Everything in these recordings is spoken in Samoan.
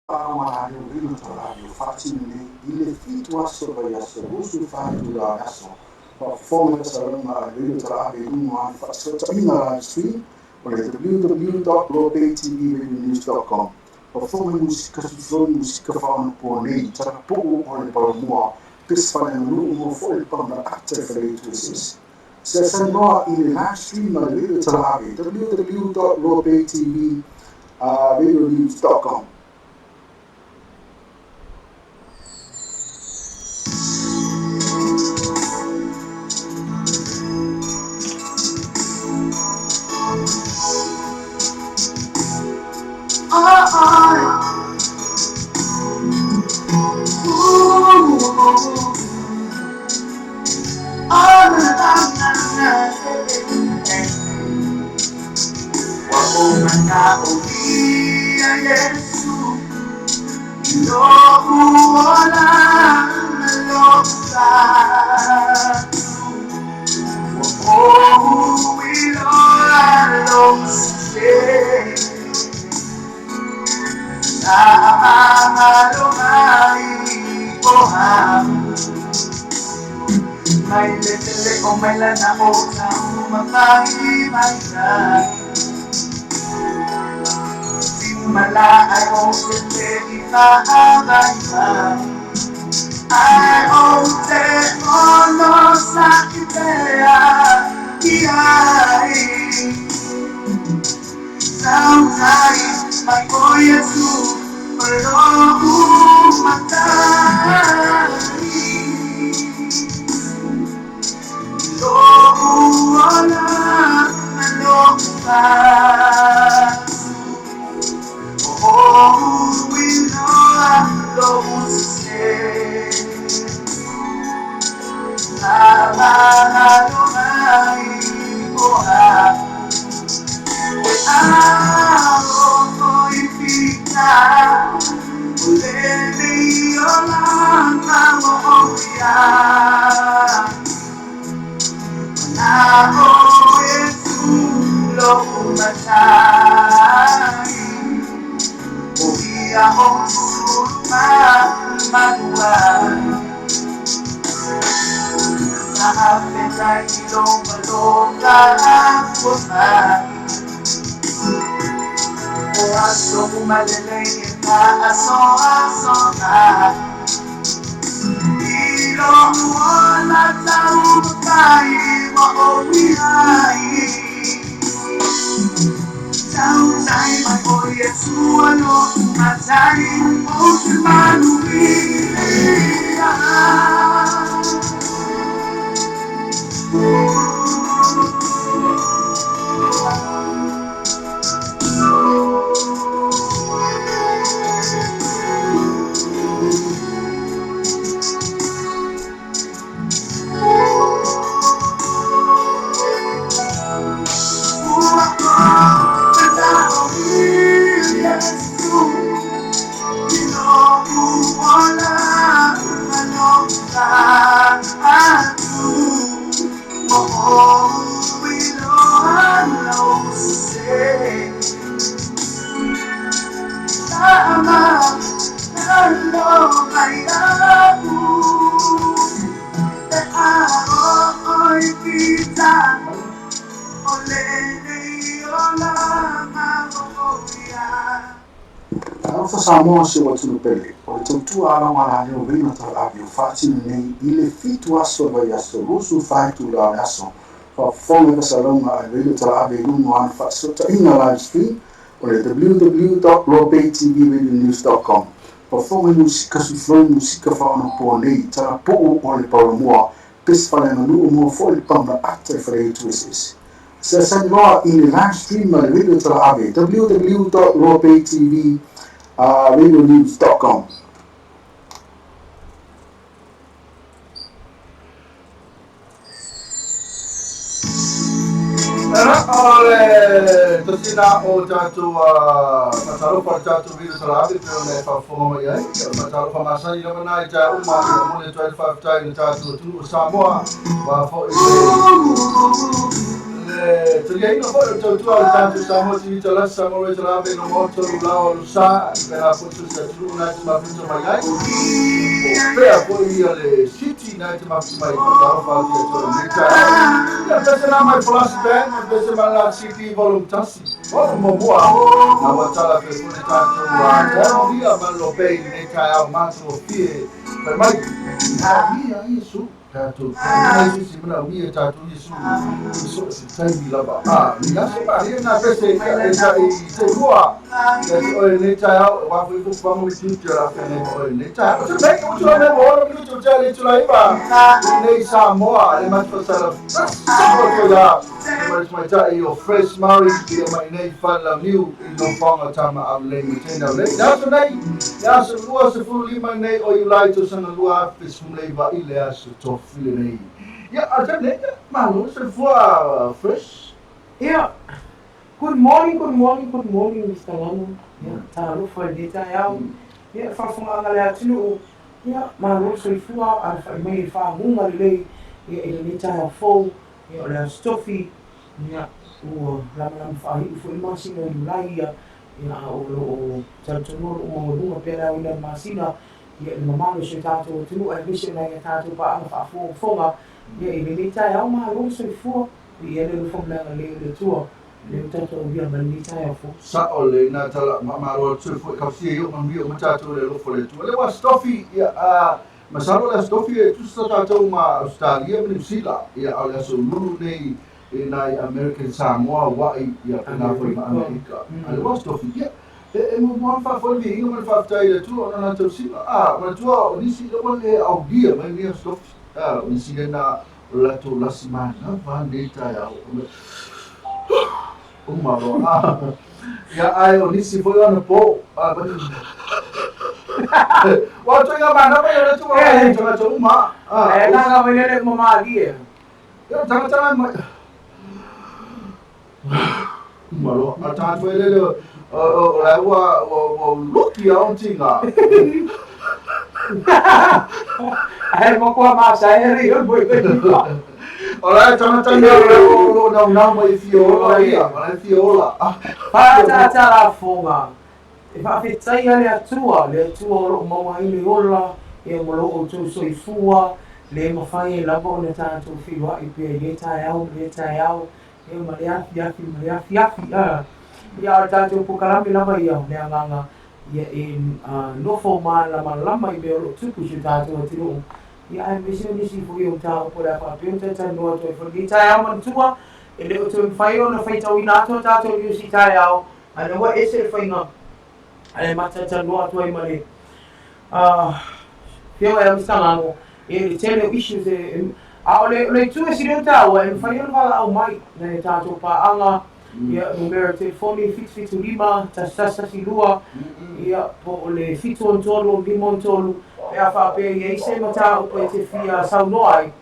Faamaloloina talaave o faatino nei i le 7 aso o le vaiaso 24 itula o le aso. Faafofoga le faasalaga a le Radio Talaave i luga o ana faasootaiga live stream o le www.lobaytvradionews.com. Faafofoga i musika fifloi musika faaonapoa nei talapuu o le Palomua pesi faaleaganuu mo foi le panga ata i Faleitu Eseese. Seasani loa i le live stream a le Radio Talaave www.lobaytvradionews.com. Talofa Samoa si o atunuu pele, o le tautua alaogalale o Reina Talaave o faatino nei i le 7 aso o le vaiaso 24 itula o le aso. Faafofoga le faasalaga a le Radio Talaave i luga o ana faasootaiga live stream o le www.lobaytvradionews.com. Faafofoga i musika fifloi musika faaonapoa nei talapuu o le Palomua pesi faaleaganuu mo foi le panga ata i Faleitu Eseese. Seasani loa i le live stream a le Radio Talaave www.lobaytvradionews.com. O le tosina o tatou faatalofa le tatou vilo talaave pe ona e faafofoga mai ai. O le faatalofa masani lava na i tae uma ia momoli atu ai le faafetai i le tatou atunuu o Samoa, aua foi le Le taliaina foi o le tautua a le tatou Samoa TV Talasi Samoa Radio Talave no maota lo lao lo sa i pena foi so se atunuu na te mafuta mai ai. O pea foi ia le city na te mafuta mai whakatalofa atu ia tō nei taeao. Ia pese nā mai Plus Band, ma pese mai la CD Volume Tasi. Volume muamua, na ua tala fe foi le tatou taeao ia ma lo pei nei taeao matagofie. Fai mai, manaomia Iesu. Tatou mai se isi manaomia e tatou Iesu i so o se taimi lava. A, ni aso malie na pese ia e tai te lua. Ia te oe nei taeao, e wā foi fo pamo i tiute o la whea nei ma oe nei taeao. O te mei, o tula mea mo ora minutu o te ale tula iwa. I nei Samoa, le matu whasala sako to ia. E mari mai tai o Fresh Maori, ia mai nei whanau niu i no whanga tama au lei me tēnā lei. Le aso nei, le aso 25 nei o Iulai tausaga 2019 i le aso tofi lenei. Ia, a te nei, ia, malo le soifua Fresh. Ia, good morning, good morning, good morning, Mr. Lano. Ia, talofa i lenei taeao. Ia, faafofogaaga le atunuu. Ia, malo le soifua, alafai mai i le faaguga lelei, ia, i lenei taeao fou. Ia, o le aso tofi, ia, ua lamalama faaiu foi le masina o Iulai ia, ia, a o lo o talitonuga o lo o maualuga pea le aoina o le masina, ia, i le mamalu o si o tatou atunuu aemaise o nai a tatou paaga faafogafoga, ia, i lenei taeao, malo le soifua, viia le alofa ma le agalelei o le Atua, lea ua tatou aulia mai lenei taeao fou. Sao lelei na tala ma malo atu soifua i kausia i o manuia uma tatou i le alofa o le Atua. Le ua stofi ia a masalo le aso tofi e tusa tatou ma Australia ma Niu Sila ia a o le aso lulu nei e nai American Samoa Hawaii ia pena foi ma Amerika. A le ua aso tofi ia e e muamua ona faafoe le viiga ma le faafetai i le Atua ona na tausiga. A manatua o nisi le ua le aulia mai lenei aso tofi. A o nisi lena o le latou lasi manava nei taeao. Uma loa. Ia ai o nisi foi ona po. Ua toe ngā manava ia le tua e tangata uma. E nā ngā mai lele ma malie. Ia tangata mai. Uma loa. A tangata foi lele o la ua ua luki a on tinga. Ai mo koa ma sa e ri o boi boi. O la tangata ia o la o lo nau nau mai fia ola ia, o la fia ola. Whātātā rā fonga. E whaawhetaia le Atua, le Atua o loo maua ai le ola, ia ma lo outou soifua, le mafai ai lava ona tatou feiloai pea i lea taeao ma lea taeao, ia ma le afiafi ma le afiafi. Ia a o le tatou pokalame lava ia o le agaga ia e nofo malamalama i mea o lo o tupu i si o tatou atunuu, ia aemaise o nisi foi o mataupu o le a faapea ona talatalanoa atu ai foi lenei taeao manatua, e le o toe mafai ona faitauina atu a tatou news i taeao, a o lea ua ese le faiga a le matalatalanoa atu ai ma le Afioga ia Mister Lano i le tele o issues e a o le itu e sili ona taua e mafai ona valaau mai nai a tatou paaga ia numera telefoni 775 1112 ia po o le 763 53 pe a faapea e i ai se mataupu e te fia saunoa ai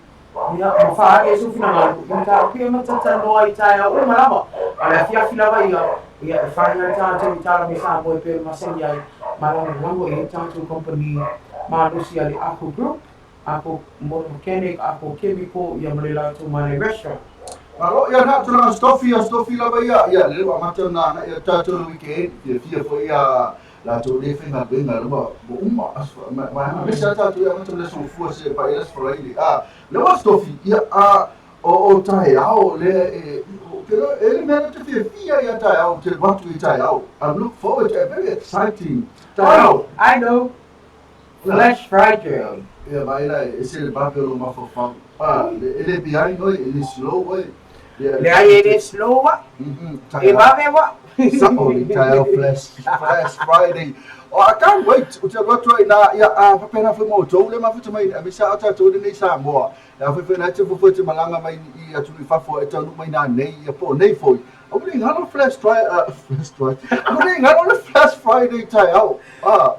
ia ma faaali ai sou finagalo i mataupu ia ma talatalanoa i taeao uma lava a o le afiafi lava ia ia e fai ai tatou i tala me Samoa e pei ona masani ai ma lagolago i ai tatou kamupani malosi a le Ako Group, Ako Motor Mechanic, Ako Chemical ia ma le latou Malay Restaurant. Malo, ia na tulaga stofi, a stofi lava ia, ia lea ua amata ona agai atu tatou i le weekend, fiafia foi ia latou lea e faigaluega lea ua uma aso vaega, aemaise lava tatou ia amata le aso Gafua seia paia le aso Faraile. A, lea ua stofi, ia, a, o taeao lea e, e le mea lea ou te fiafia ai ia taeao, ou te alu atu i taeao. I'm look forward to a very exciting taeao. I know. Flash Friday. Ia vaai la, e ese le vave o lou mafaufau. A, e le behind oe, e le slow oe. Leai e le slow a. E vave wa. Sao le taeao Flash, Flash Friday. Oh, I can't wait. Ou te alu atu ai na, ia, a faapena foi ma outou le mafuta mai, aemaise a tatou lenei Samoa. Ia foi foi na te fuafua te malaga mai i atunuu i fafo e taunuu mai nanei, ia po o nei foi. Aua ne i galo Flash Try, Flash Try. Aua ne i galo le Flash Friday taeao. Ah.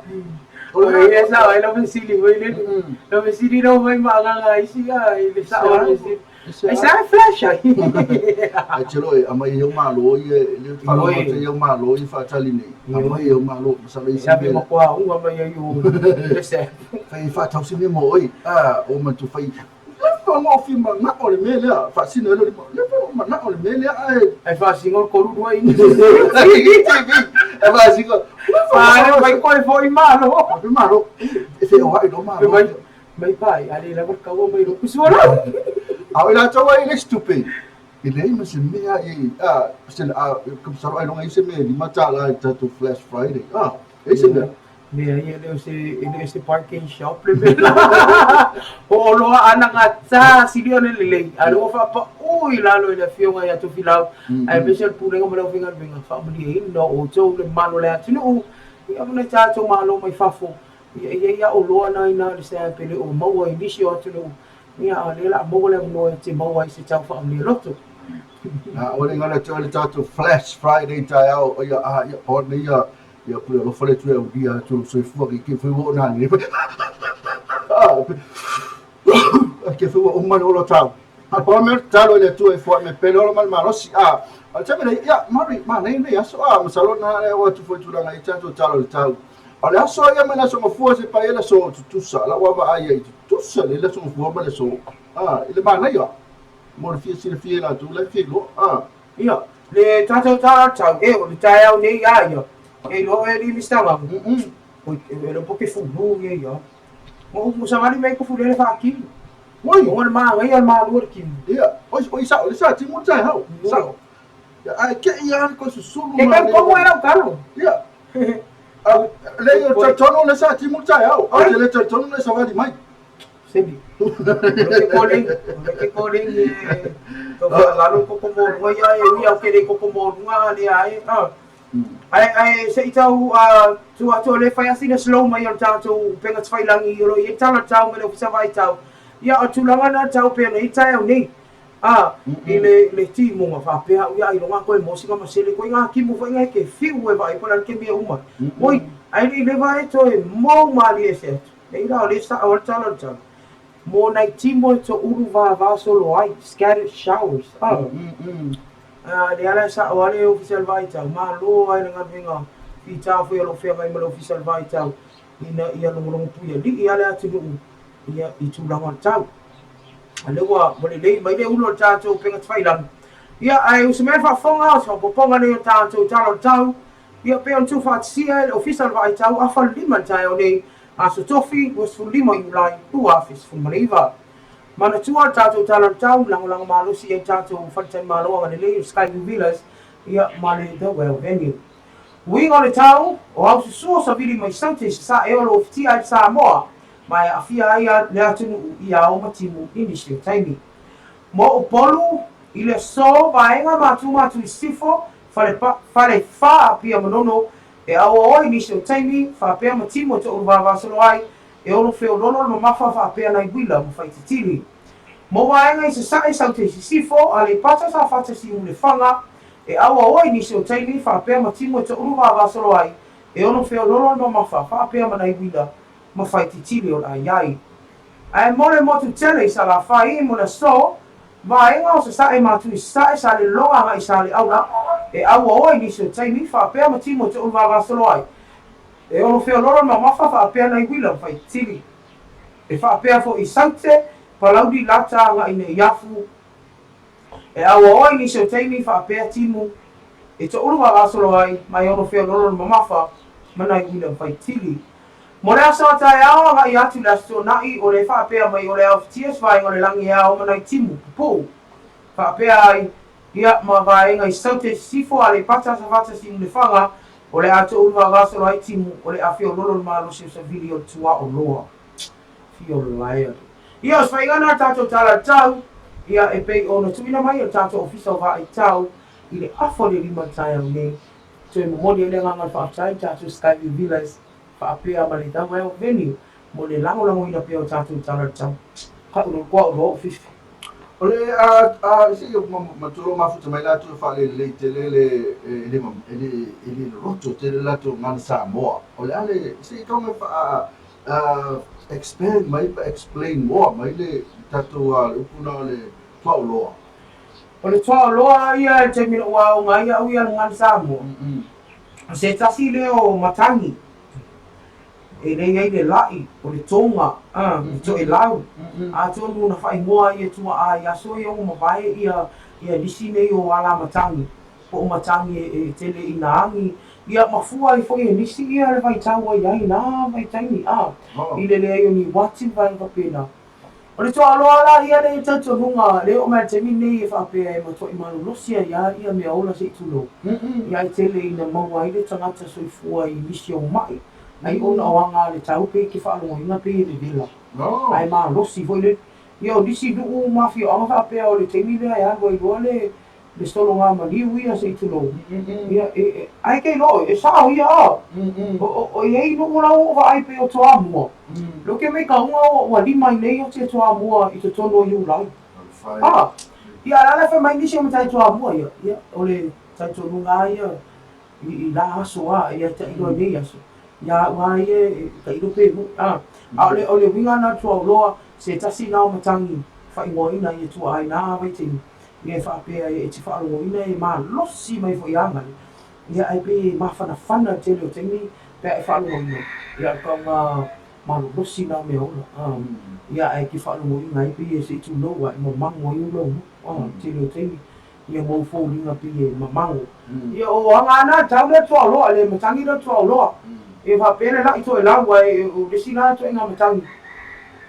O le ia sao ai lau fesili foi lele. Lau fesili lau mai ma agaga isi a i le sao o le fesili. Ai sa flash ai. Ai te loe, aumai ai au malo ia, e le faalogo atu ai au malo ia faatali nei. Aumai ai au malo, masalo i se mea. Matua unga mai ai o le se. Fai faatau se mea mo oe. Ah, o manatua fai. leva ona ou fia manao i le mea lea, faasino ai lou lima, leva ona ou manao i le mea lea ae. Ae faasino le kolulu ai i TV. Ae faasino. Ae mai koe foi malo. Mai malo. E feoai loa malo. Mai mai pai, a le lava le kaua mai lou uso lau. A o i latou ai e leai se tupe, e leai ma se mea e, a, se, a, masalo ailoga e i ai se mea e $5 i le tatou Flash Friday, a, e i ai se mea. Leai, e le o se, e le o se bargain shop le mea la. Ho'oloa ana gata sili ona lelei, a o lea ua faapaū i lalo e le Afioga ia Tofilau, aemaise o le Pulega ma le Aufaigaluega, faamalieina o outou le mamalu o le atunuu, ia ma nai tatou malo mai fafo, ia e i ai lava oloa na i ina i le SAP e le o maua i nisi o atunuu, ia a o lea o le a maua le avanoa e te maua ai se tau faamalie loto. A ua le gata atu ai le tatou Flash Friday taeao, ia, a, ia, pau lenei ia, Ia pule alofa le Atua e aulia atu lou soifua ke ke fai ua ona le fai. Ke fai ua uma le ola tau. A pa me talo le Atua e foai me pele ola ma le malosi a. A te mele ia mari ma nei nei aso a masalo na le o atu foi tulaga i tatou talo le tau. O le aso ia mai le aso mafua se pai le aso tutusa la ua vaai ai tutusa le aso mafua ma le aso a i le manaia mo le fia silafia e latou la e fia iloa a. Ia, le tatou tala tau, e, o le taeao nei a ia, e iloa oe alii Mister Gago, oi, e le o poke fulu ia ia. Mo mo savali mai ko fulele whaakino. Oi! O ngana maangai al malua le kimo. Ia, oi, oi sao, le sa timu le taeao, sao. Ia, ae ke ia ale koe susulu Ke kau komu e lau talo. Ia, a, le ia talitonu le sa timu le taeao, a te le talitonu le savali mai. Sebi. O le ke kōlei, o le ke kōlei e tau whaalalo koko mōrunga ia e ui au ke le koko mōrunga a lea ai. Ah. Ae, ae se i tau tuu atu o lea e fai lava sina slow mai o le tatou upega tafailangi o lo o i ai tala tau mai le Ofisa Vaai Tau. Ia, o le tulaga lena tau pea nei taeao nei. A, i le, le timuga faapea au ia ailoga koe mo sina masele koe ngā timu foi ngai ke fiu e vaai po o le a le kemia uma. Oi, ae le i leva e toe mou malie ese atu. Nei la o le sao o le tala o le tala. Mo nai timu e toulu vava solo ai, scattered showers. A, a le ala e sao a le Ofisa o le Vaitau, malo ai le galuega fita foi o lo o feagai ma le Ofisa o le Vaitau ina ia logologo puialii a le atunuu ia i tulaga o le tau. A lea ua lelei mai le ulu o le tatou upega tafailagi. Ia, ae uso mai le faafofoga o se faaopoopoga lenei o le tatou tala o le tau. Ia, pei ona tuufaatasia e le Ofisa o le Vaai Tau afa le 5 i le taeao nei, Aso Tofi, 25 Iulai 2019. Manatua le tatou tala o le tau, lagolago malosi ai tatou faletalimalo agalelei o Skyview Villas, ia, ma le The Well Venue. Uiga o le tau, o aususu o savili mai Saute i Sasae o lo o fitia ai le Samoa, ma e aafia ai le atunuu i ao ma timu i nisi o taimi. Mo Upolu, i le aso, vaega matumatu i Sisifo, Fale, fale fa Apia Manono, e aoao ai nisi o taimi, faapea ma timu e toʻulu vavasolo ai, e ono feololo le mamafa faapea nai uila ma faititili. Mo vaega i Sasae, Saute i Sisifo, Aleipata, Safata, Siumu Lefaga, e aoao ai nisi o taimi, faapea ma timu e toʻulu vavasolo ai, e ono feololo le mamafa faapea ma nai uila ma faititili o le ai ai. Ae mo le motu tele i Salafai, mo le aso, Vaega o Sasae ma Tui Sasae sa lologa agai i Saleaula e auaoa i nisi o taimi faapea ma timu e toʻulu vavasolo ai. E ono feololo le mamafa faapea nai uila ma faitili. E faapea foi i Saute, Palauli, Lata agai i Neiafu. E auaoa i nisi o taimi faapea timu e toʻulu vavasolo ai ma e ono feololo le mamafa ma nai uila ma faitili. Mo le aso a taeao agai atu i le Aso Toonai, o le faapea mai o le aofitia se vaega o le lagi e ao ma nai timu, pupuu. Faapea ai, ia, ma vaega i Saute, Sisifo, Aleipata, Safata, Siulefaga, o le a toulu vavasolo ai timu, o le a feololo le malosi o savili o le tuaʻo loa. Fiolaea. Ia, o se faiga lena a le tatou tala i le tau, ia, e pei ona tuuina mai e le tatou Ofisa o Vaai Tau i le afa o le 5 i le taeao nei. Toe momoli ai le agaga o le faafetai i le tatou Skyview Villas faapea ma le The Well Venue mo le lagolagoina pea o tatou tala i le tau. Ka'u loa koa o loa o fifi. O le a a se i matua lo mafuta mai latou e faalelelei tele le e le e le e le loloto tele latou gagana Samoa. O le a le se i tau mai faa a expand mai pa explain more mai le tatou a le upu na o le tuaoloa. O le tuaoloa ia i le taimi na ua aoga ai au ia le gagana Samoa. O se tasi lea o matagi. E le i ai le la'i, o le toga, le toelau, atonu na faaigoa ai e tua'a i aso ia ua mavae ia ia nisi nei o alamatagi po o matagi e tele ina agi, ia mafua ai foi e nisi ia le vaitau ai ai na vaitaimi, a, i le leai o ni uati ma vaega faapena. O le toaloa la ia le talitonuga lea e oo mai i le taimi lenei e faapea e matuai malolosi ai lava ia meaola se i tulou. Ia ae tele ina maua ai le tagata soifua i nisi o ma'i, ai ona o aga a le tau pei e te faalogoina pei e vevela, ae malosi foi le. Ia o nisi nuu ma afioaga faapea o le taimi lea e alu ai loa le le sologa maliu ia se i tulou. Ia, e, ai ke iloa oe, e sao ia a. O i ai nuu la ua ou vaai pei o Toamua. Lea ke maitauga ua lima i nei o te Toamua i totonu o Iulai. A, ia a le ala e fai mai nisi o matai Toamua ia, ia, o le talitonuga lava ia i la aso a, ia tailo i nei aso. Ia au lava ia e tailo pe moni. A, a o le uiga lena o le tuauloa, se tasi lena o matagi faaigoaina i e tuaaina vaitaimi. Ia e faapea e te faalogoina e malosi mai foi ia gale, ia ae pei e mafanafana le tele o taimi pe a e faalogoina, ia o le tauga malolosi na o mea ola, a, ia ae te faalogoina ai pei e se i tulou a e mamago ai ou lauga, a, le tele o taimi, ia ma ou foliga pei e mamago. Ia o aga ana le tau lea tuaoloa, le matagi lea tuaoloa, e faapea le la'i toelau, ae o le isi la ituaiga matagi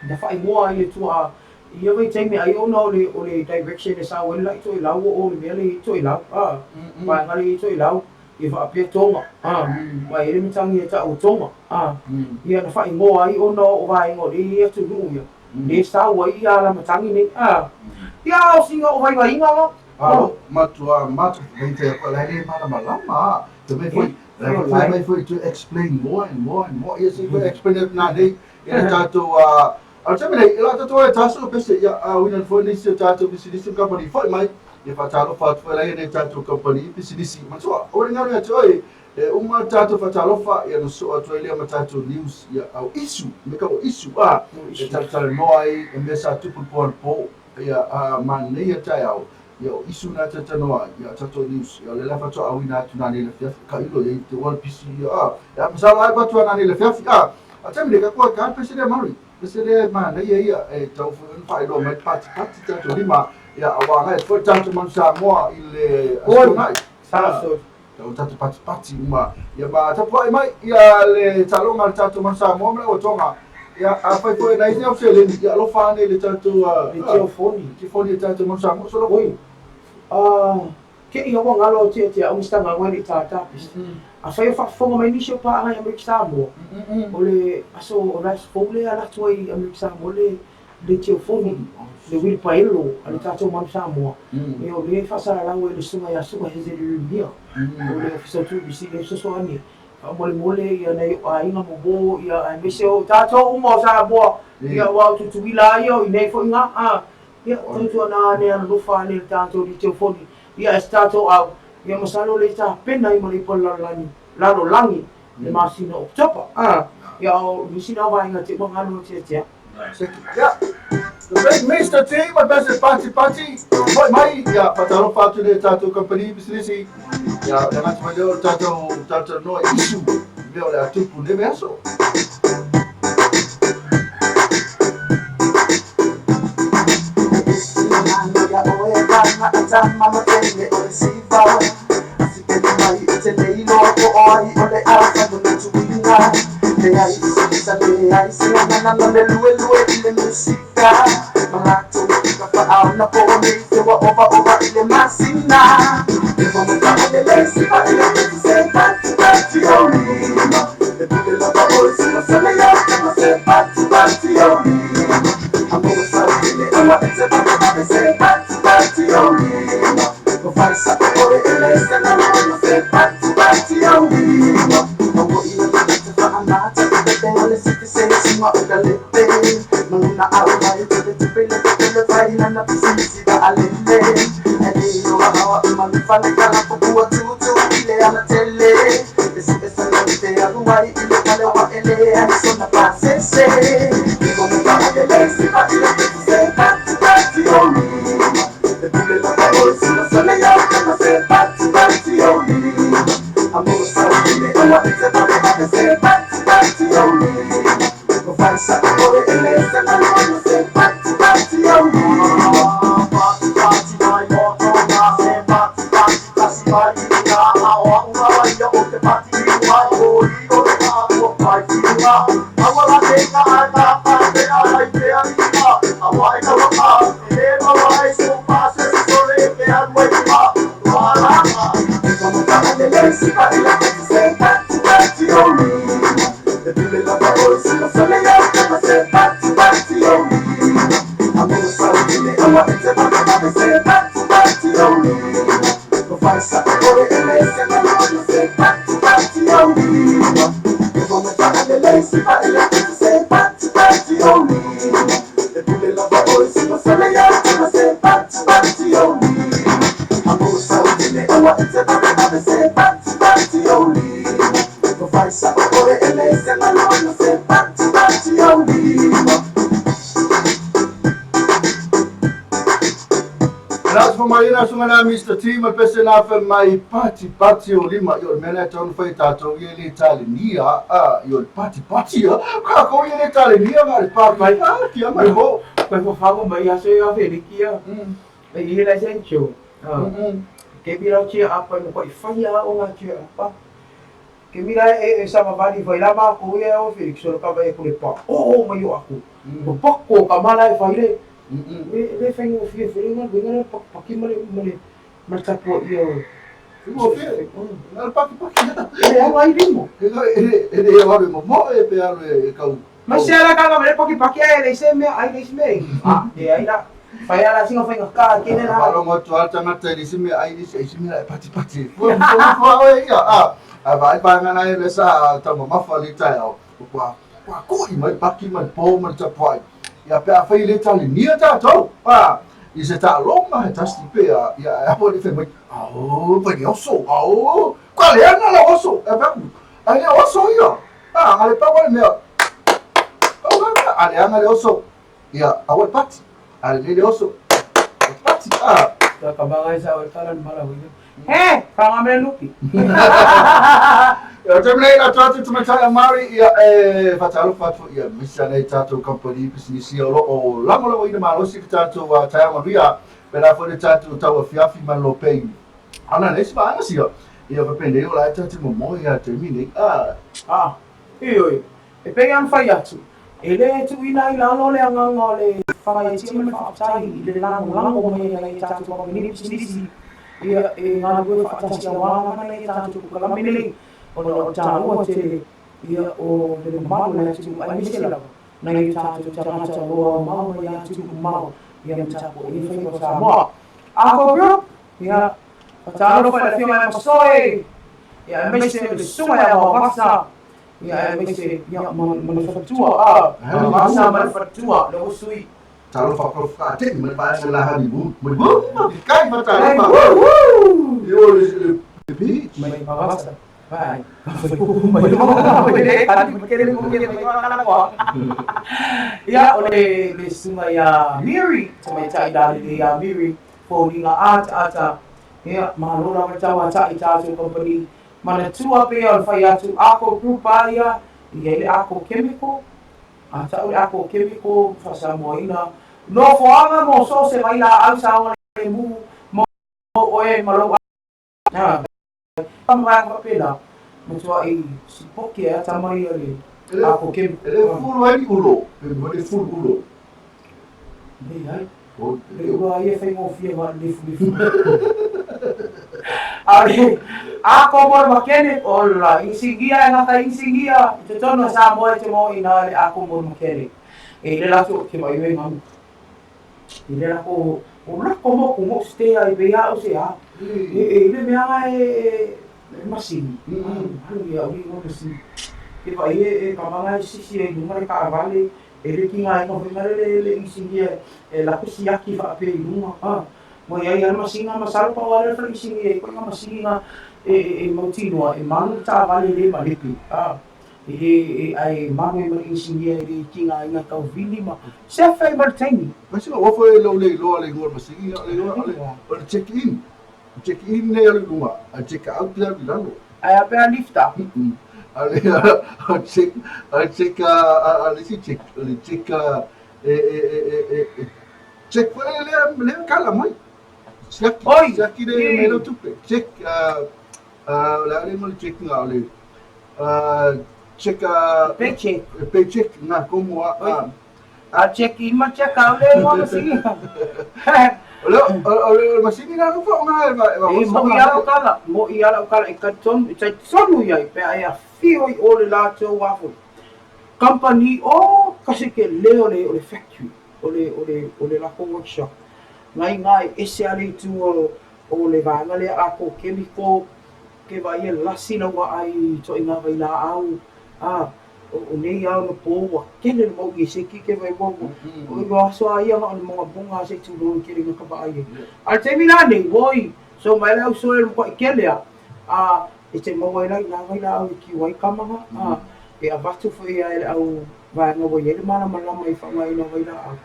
na faaigoa ai e tuaa I ia vaitaimi ai ona o le o le direction e sao ai le la'i toelau ua o le mea lea i ai toelau a vaega lea i ai toelau ia faapea Tonga a ma e i ai le matagi e ta'u o Tonga a ia na faaigoa ai ona o vaega o lea i ai atunuu ia lea e sao ai ia ala matagi nei a ia a o sina o vaivaiga la. Alo, matua matu nei te ko lai le malamalama a. Te mea foi, lai mai foi to explain more and more and more. Ia se ko explain na nei e le tatou a A o le taimi nei, e la tatou ai taso pese ia a uina foi nisi o tatou pisinisi ma kamupani foi mai, ia faatalofa atu foi la ia nei tatou kamupani pisinisi. Manatua, aua ne galo ia te oe, e uma le tatou faatalofa, ia ona sosoo atu ai lea ma tatou news, ia au isu, me ka o isu, a, e talatalanoa ai e mea sa tupu i le po anapo, ia a manaia taeao, ia o isu na talatalanoa ai, ia o tatou news, ia o lea la faatoa auina atu nanei i le afiafi, ka ilo ia i te ua le pisi, ia a, ia masalo ai avatu a nanei i le afiafi, a, a taimi nei, ka koe ka pese lea Maori. Pese lea e manaia ia e tau foi ona faailoa mai patipati tatou lima ia aua agai atu foi le tatou Manu Samoa i le Aso Toonai. Sa. Tau tatou patipati uma ia ma tapuai mai ia le taaloga a le tatou Manu Samoa ma le Auatoga. Ia afai foi na i ai ni au seleni ia alofa ane i le tatou Le telefoni. Telefoni a le tatou Manu Samoa. Solo. Oi. Ah, ke ia ua galo au tia tia au mistanga au i tātā pese. Afai o faafofoga mai nisi o paaga i Amerika Samoa, o le aso o le aso fou lea e alu atu ai i Amerika Samoa le le telefoni, le uilipaelo a le tatou Manu Samoa, ia o lea e faasalalau e le Susuga ia Su'a Hezeri Rumia, o le Ofisa o Turisi lea e fesoasoani faamolemole ia nai ou aiga ma uo ia aemaise o tatou uma o Samoa, ia aua o Tutuila lava ia o i inei foi iga, a, ia tautuana ane alolofa ane i le tatou le telefoni, ia e se tatou au, ia masalo le tapena ai ma le ipu a le lalolagi, lalolagi le masina o Oketopa. A, ia o nisi na o vaega te ua galo atu ia te au. Ia, the big Mister T, ma le pese pati pati, foi mai, ia, faatalofa atu i le tatou kamupani pisinisi, ia, le agatu mai lea o le tatou talatalanoa i isu, mea o le a tupu nei vaiaso. Mr. T ma pese na fe mai pati pati o lima i o le mea tau fai tātou i le tale nia a i o le pati pati a ka ko i le tale nia ma le pati mai a kia mai ho koe fafago mai aso e afe kia e i le sencho ke mira chia apa no ko i fai a o nga chia apa ke mira e sama vali fai lama ko ia o Felix so ka vai ko le pa o mai o aku ko pako ka mala e fai le le fai o fie fie nga nga pak paki male male male po ia o fie na paki paki e a vai limo e e e wa mo mo e pe alo e kau mas se ala ka male paki paki e le se me ai le se me a e ai la fai ala singa fai ka ke le la alo mo to alta ngata le se me ai le se me pati pati fo fo e ia a a vai pa nga na le sa ta mo mafa le ta o kwa kwa ko i mai paki mai po mai ta pai ia pe a fai le tali nia tātou a i se tā longa he tasti pe a ia a po le fe mai au pa ni oso au kwa le ana la oso e pa a le oso ia a a le pa wa le mea au a le ana le oso ia a wa pati a le le oso pati a ta ka bagai sa o talan mala hui he fa nga me lupi Ia te mea ina tātou te matai a Mari ia e whatalo whatu ia misa nei tātou company business ia o o lango ina malosi ki tātou taia manuia pe rā whare tātou tau a fiafi man lo pei ana nei spa ana sia ia whapende o lai tātou mo moi a te mini a a e oi e pe an whai atu e le tu ina i lalo le anganga o le whakaitia me whaaptai i le lango lango mai nei tātou company business ia e ngā lue whaatasi a wānga nei tātou kukalamene nei ona o tāua te ia o le malu le atu ai mese lava nai o tātou tagata loa mau mai atu mau ia matapo e whai o Samoa. Ako group, ia whataalo whai la whionga e masoe, ia e mese le sunga ia wawasa, ia e mese ia mana whatua, a wawasa mana whatua, le usui. Talo whakawha te mana pae la hani bu, bu bu, kai whatalo wha. Woo! Yo le beach. Mai wawasa. Vai. Ia o le le sunga ia Miri, tamaitai la le ia Miri, fōringa ata ata. Ia malo lava tau ata'i tātou company. Mana tua pe o le whai atu ako group a ia, ia le ako chemical. Ata o le ako chemical whasamoaina. No foanga mo so se mai la au sa o le mu mo oe malo a. Pamanga pela matua i sipoke a tamai ale ako ke ele fulu ai ulo ele fulu ulo nei ai le ulo ai e whai ngō ma le fu ale ako mo makene ola insigia ngata insigia te tono sa mo te mo ina le ako mo makene e le lato ke mai we ngam i le lako o lako mo ko mo ste ai be a o se a e le mea e masini alu ia o ni masini ke vai e ka manga sisi e nunga le ka vale e le kinga e no le le insigia e la kusi aki fa pe nunga a mo ia ia masinga masalo pa wale fa insigia e ko nga masinga e mautinoa e manu ta vale le malepi a e ai manu e insigia e kinga inga kau vili ma se fai martini mas o foi lo le lo le ngor masinga le lo le check in check in ne le lunga a check out le lalo ai a pe a lifta A le o check, o le check a le isi check, o le check e e e e e check foi lea lea kala mai. Siaki, Oi! siaki le I. mea tupe. Check o le a le mo le check nga o le check Paycheck. Paycheck nga komo a Oi. A check in ma check out le mo masini. O le o le masini na no fa nga e va e va E mo i ala kala, mo i ala kala e ka tonu, e tai tonu iai pe ai a fio i o le latou afo. Company o kasi ke le o le o le factory, o le o le o le lako workshop. Ngai ngai ese ale i tu o o le vaega lea a ko chemical ke vai e lasi lau ai to i ngā vai laau a o nei ao na pō ua kele le mau i se ki ke vai ua o i aso a ia nga o le monga monga se tu lo ke ringa ka vai e. A le taimi la nei, woi, so mai le au soe le mokwa i kele a, a e te maua ai la i nā vai laau e kiu ai kamaga, a e avatu foi ia e le au vaega ua i ai le malamalama i faaaogaina o vailaau.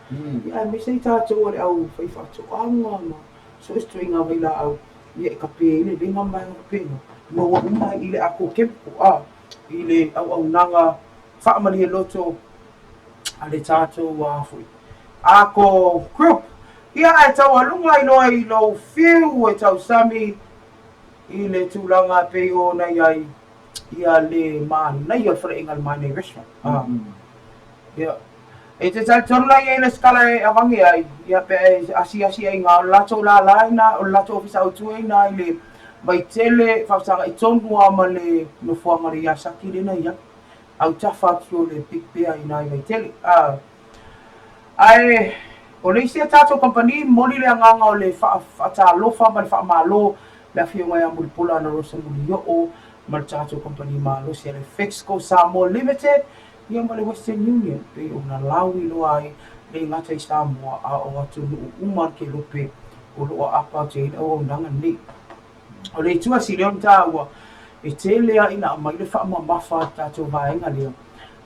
Ia aemaise ai tatou o le au fai faatoaga ma so o se ituaiga vailaau, ia e kape ai le lega ma vaega faapena, maua uma ai i le ako chemical, a i le auaunaga faamalie loto a le tatou a foi ako group. Ia ae taualuga ai loa i lou fiu e tausami i le tulaga e pei ona i ai ia le manaia o le faleaiga a le Manaia Restaurant. Ah. Ia. E te talitonu la i ai le sikala e avange ai, ia pe e asiasi ai ngā o le latou lala ina, o le latou ofisa autu ai ina i le Vaitele, faafesagai tonu lava ma le nofoaga o le Yasaki lea na i ai. Autafa atu o le Big Bear ina i Vaitele. Ah. Ae o le isi a tatou kamupani, momoli le agaga o le faatalofa ma le faamalo le Afioga ia Mulipola Anarosa Mulioo ma le tatou kamupani malosi a le Fexco Samoa Limited ia ma le Western Union pei ona lauiloa ai le gata i Samoa a o atunuu uma kelope o lo o aapa atu ai le auaunaga nei. O le itu a sili ona taua, e tele lava ina aumai le faamamafa a le tatou vaega lea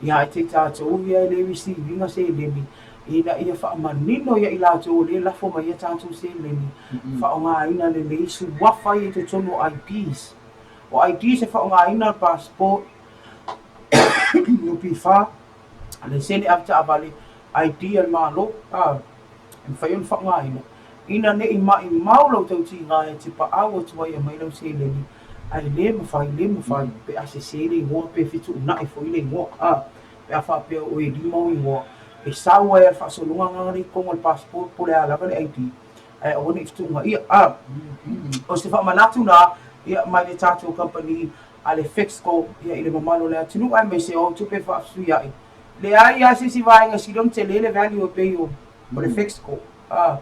ia te i tatou ia e le receive ina seleni ina ia faamanino ia i latou o lea e lafo mai ia tatou seleni faaaogaina lelei suafa ia i totonu o IDs. O IDs e faaaogaina passport, NPF, laisene avetaavale, ID a le Malo, a e mafai ona faaaogaina ina ne i maimau lau tautiga e te paau atu ai e aumai lau seleni, ae le mafai, le mafai pe a sese le igoa pe fetuunai foi le igoa. A, pe a faapea o e lima ou igoa, e sau ai lava le faasologa agaga le i totonu o le passport po o le a lava le ID, ae aua ne i fetuunaia. A, o se faamanatu na, ia, mai le tatou kamupani a le Fexco, ia, i le mamalu o le atunuu aemaise o au tupe faafesuiai. Leai lava se isi vaega sili ona tele le value e pei o le Fexco. A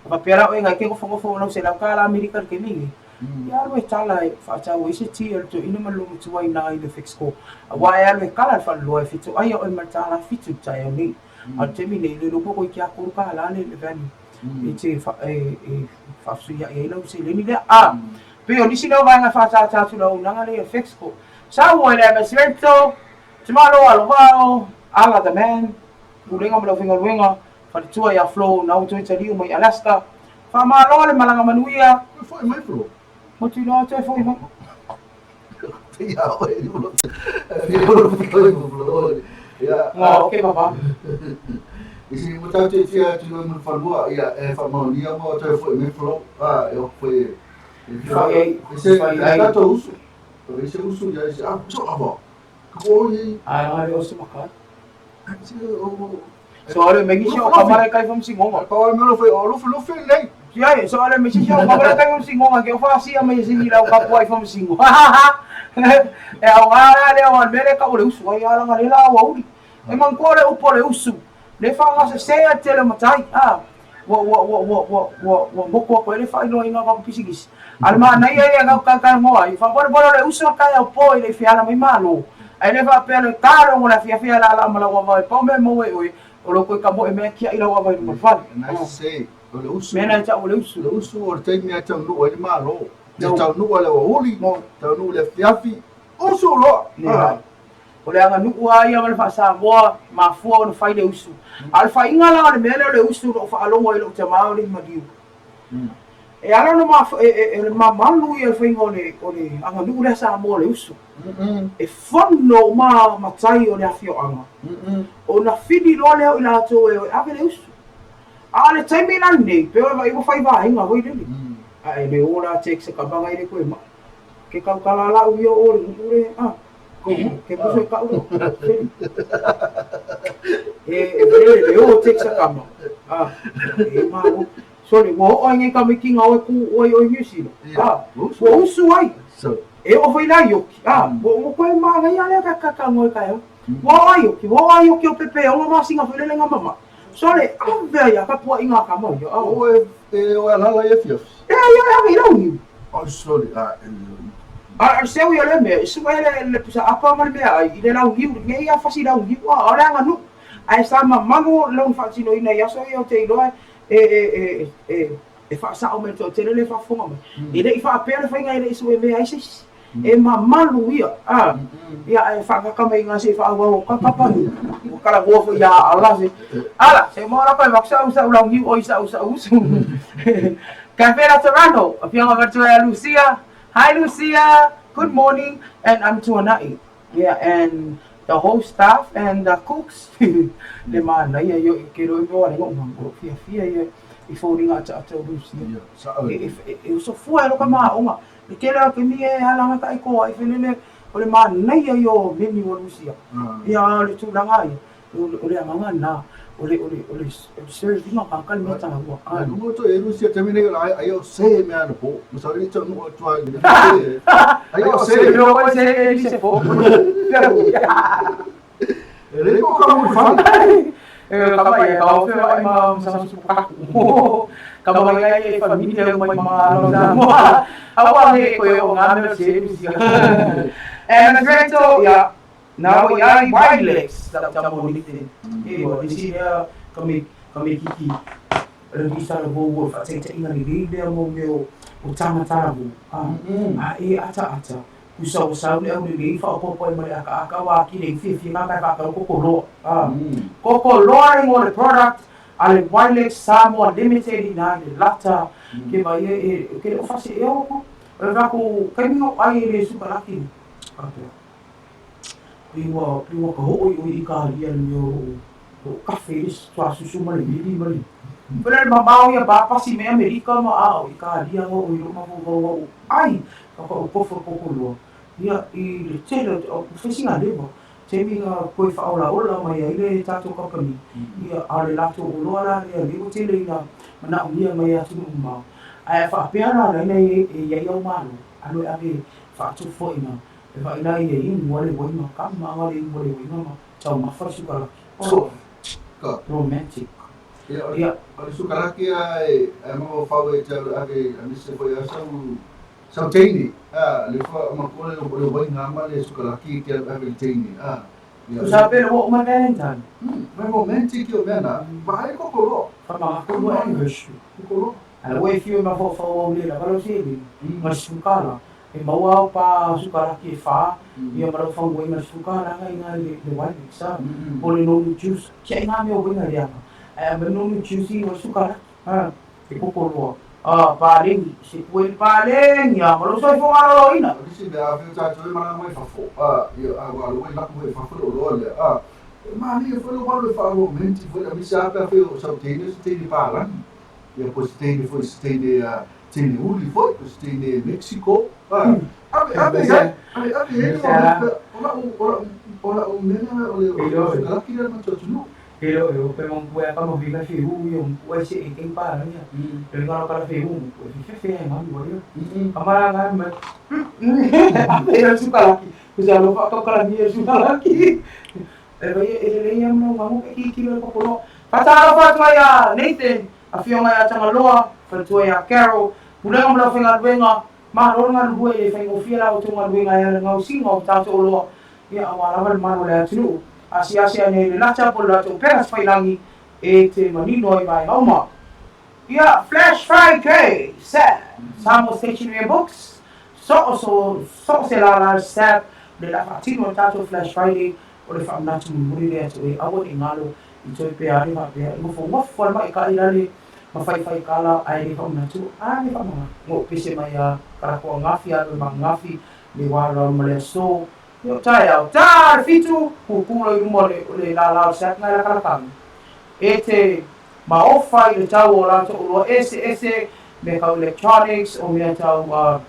faapea la oe ngai ke nofonofo o lau $100 Amerika i le taimi lenei, ia alu e tala e faatau ai se ti a le toeaina ma le olomatua i ina i le Fexco. Aua e alu e kala le faleloa e fetoai oe ma le $7 i le taeao nei. A o le taimi nei, le iloa po o toeitiiti lava $3 le value e te faafesuiai ai lau seleni lea. A pei o nisi lea o vaega e faatātā atu i le auaunaga lea i le Fexco. Sau ai le MS Rental, Timalo Alovao, Ala the Man, Pulega ma le Aufaigaluega, Faletua ia Flo na ua toe taliu mai Alaska. Faamalo le malaga manuia. Toe foi mai Flo. Motu loa toe foi mai. Ia oe ni ulo. Ni ulo foi Flo. Ia. Ngā okay papa. Isi mo tau te tia tu mo whanua ia e whamaunia mo toe foi mai Flo. Ah, e o foi. Whai ai. Se Whai ai. tatou usu. O se usu ia se ah, so ava. Ko i. Ai ai o se makai. Se o So ale me nisi o kamara kai fam singonga. Pa o melo foi o lufu lufu nei. Ia, so ale me nisi o kamara kai fam singonga ke o fasia me singi lau ka puai fam singo. E au ngara le o mele ka o le usu ai ala ngale la o uri. E man ko le upo le usu. Le fa ngasa se a tele matai. Ah. Ua ua ua ua ua ua ua moko ko le fa ino inga ka pisigis. Ale ma nei ai ka ka ka ngoa i fa bora bora le usu ka au po i le fiala mai malo. Ai le fa pe le karo ngo la fia fia la la mala wa vai pa me mo e oi. O lo koe ka mo e mea kia i lau ava i luma fale. Na se o le usu. Mea na e tau o le usu. Le usu o le taimi a tau nuu ai le malo. Te No. tau nuu le uli, No. tau nuu le fiafi. Usu loa. Le O le aganuu lava ia ma le faasamoa, mafua ona fai le usu. A o le faiga la o le mea lea o le usu o lo o faalogo ai lou tamā o le maliu. E ala ona e le mamalu ia le faiga o le o le aganuu lea Samoa le usu. E fono uma matai o le afioaga ona fili loa lea o i latou e o e ave le usu. A o le taimi la lenei, pei o e vaai ua fai vaega foi lele. Ae le o la tek se kamaga i le koe mai. Ke kaukala la u ia o le nuu le a. Ke puso e kau le feli. E e le o tek se kama. A e malo. Sole, ua oo ai nei tamaiti na oe ku oe i New Zealand. A, ua usu ai. E oo foi la i Oki. A, ua koe manaia lea ka ka ka ngoe ka eo. Ua oo ai Oki, ua oo ai Oki o pepe ono masinga foi lele nga mama. Sole, ave ai a ka puaiga a kama ia. A. Oe e oe alala ia fiafi. E ai e ave i lau niu. Oi sole, a e A o le seu ia o le mea, e sue le le pusa apa ma le meaai i le lau niu, nei a fasi lau niu, a o le aganuu. Ae sa mamalu lona faatinoina i aso ia ou te iloa e faasao mai le toatele lea e faafofoga mai. E le i faapea le faiga e le i sue mea ai se isi. E mamalu ia, a, ia ae faagata mai i ina se i faaauau ka papa ni. Ua talanoa foi ia Ala se, Ala, se maola koe ma sa'u sa'u launiu oi sa'u sa'u usu. Cafe Laterano, afioga matua ia Lucia. Hi Lucia, good morning and I'm Tuanai. Yeah, and the whole staff and the cooks le manaia ia ke roi moa le ng'o o fiafia ia i foliga ataata o Lucia. Ia, sa'o. E uso fua e loka maʻoga le tele o taimi e ala ka i koa i felele o le manaia ia o menu o Lucia. Ia o le tulaga ia o le agaga lena o le o le o le serving o ka le mea taua. Ai luga to e Lucia taimi nei o le ai o se mea na po. Ma sa ri tonu o tua i le. Ai o se. Lo ko se e li se po. E le ko ka mo fa. E ka mai e ka o fe mai ma sa su ka. Ka mai ai e familia mai ma lo na mo. Awa he ko o ngā mea se Lucia. And Andretto, ya, na o iai Wilex lau tama o Nathan. E ua isi lea ka me ka me kiki le visa le wo wo faataitaiga lelei lea mo mea o tagatalavu a a e ataata usa ua sau le aulelei faaopoopo ai ma le akaaka ua akili ai fiafia ga kai faatau koko loa a koko loa le igoa o le product a le Wilex Samoa Limited ina i le lata ke vai e e ke le o faaseea o o le lakou taimi o ai e le sukalaki faapea. Pei ua, pei ua ka hoʻoiʻoi i ka alia le mea o loʻu, loʻu kafe i le suasusu ma le mili ma le. Pele le mamao ia ba pasi me Amerika ma ao i ka alia o i loʻu mafaufau au ai ka ka kofo koko loa. Ia i le tele o te o fai lewa. Taimi nga koe whaolaola mai ai le tatou company. Ia a le latou oloa la lea le ua tele ina manaomia mai e atunuu mamao. Ae a faapea la la ina e iai au malo, alu e ave faatufuaina E vaai la ia inu a le uaina ka maga le inu a le uaina ma taumafa le sukalaki. Oh, ka. Romantic. Ia, o Ia. o le sukalaki a e e mafaufau e te alu ave a mise foi a sau sau teine a le fa ma ko le le uaina ma le sukalaki e te alu ave le teine a ia Tusa pe le ua uma Valentine. Mai romantic ia o mea na ma ai koko loa. Whamangako lua anniversary. Koko loa. Ala ua e fiu e mafaufau au le lava lau seleni ma le sukala. E maua au pa sukalaki e whā, ia ma lau whangu ai ma le sukala nga inga i le wine mix a, po le nonu juice, kia i ngā mea o winga reanga. Ae a me nonu juice i wa sukalaki, ha, e koko loa. A, pālengi, se pue le pālengi a, ma lou soifua maloloina. O nisi mea a whiu tātou e maranga mai fafo, a, ia, a, wa aloa i laku e fafo le oloa lea, a, e mālie foi le walu e whaaromenti foi, a misi a pea whiu o sau teine, se teine pālangi, ia po se teine foi, se teine, a, teine uli foi, po se teine Mexico, a, ave, ave ai, ave, ave ai le wā, o lau, o lau, o lau mea lea o le, o le sukalaki lea ma tau E lo e o pe mong pue ka mo vinga fi hu yo pue se e ting pa la ya. Le nga ka fi hu pue fi fe fe nga mi wa yo. Kamara nga ma. Ape yo sukalaki. Kusa lo fa ka kala mi sukalaki. E vai e le ia mo nga mo ki ki lo ko lo. Fatalofa atu ai a Nathan, afioga ia Tagaloa, faletua ia Carol, pulega ma lau faigaluega, malo le galulue e le faigofie la outou galuega e ala gausiga o tatou oloa, ia aua lava le malo o le atunuu. Asiasi ane i le lata po o le latou pega tafailangi e te manino ai vaega uma. Ia, Flash Friday, Sab, Samoa Stationery and Books, so o so, so o se lala le Sab, le la faatino o tatou Flash Friday, o le faamanatu mulimuli lea toe aua ne i galo i toe pea ale faapea i nofonofo le maʻi kaʻi lale Ma faifai kala ae le faamanatu a le faamaga go pese mai a kalako angafi alu e maangafi le walo ma le aso yo taeao ta le 7 kukula i luma o le lala o se atuga e lakalakagi e te maofa i le tau o latou oloa eseese mea kau electronics o mea tau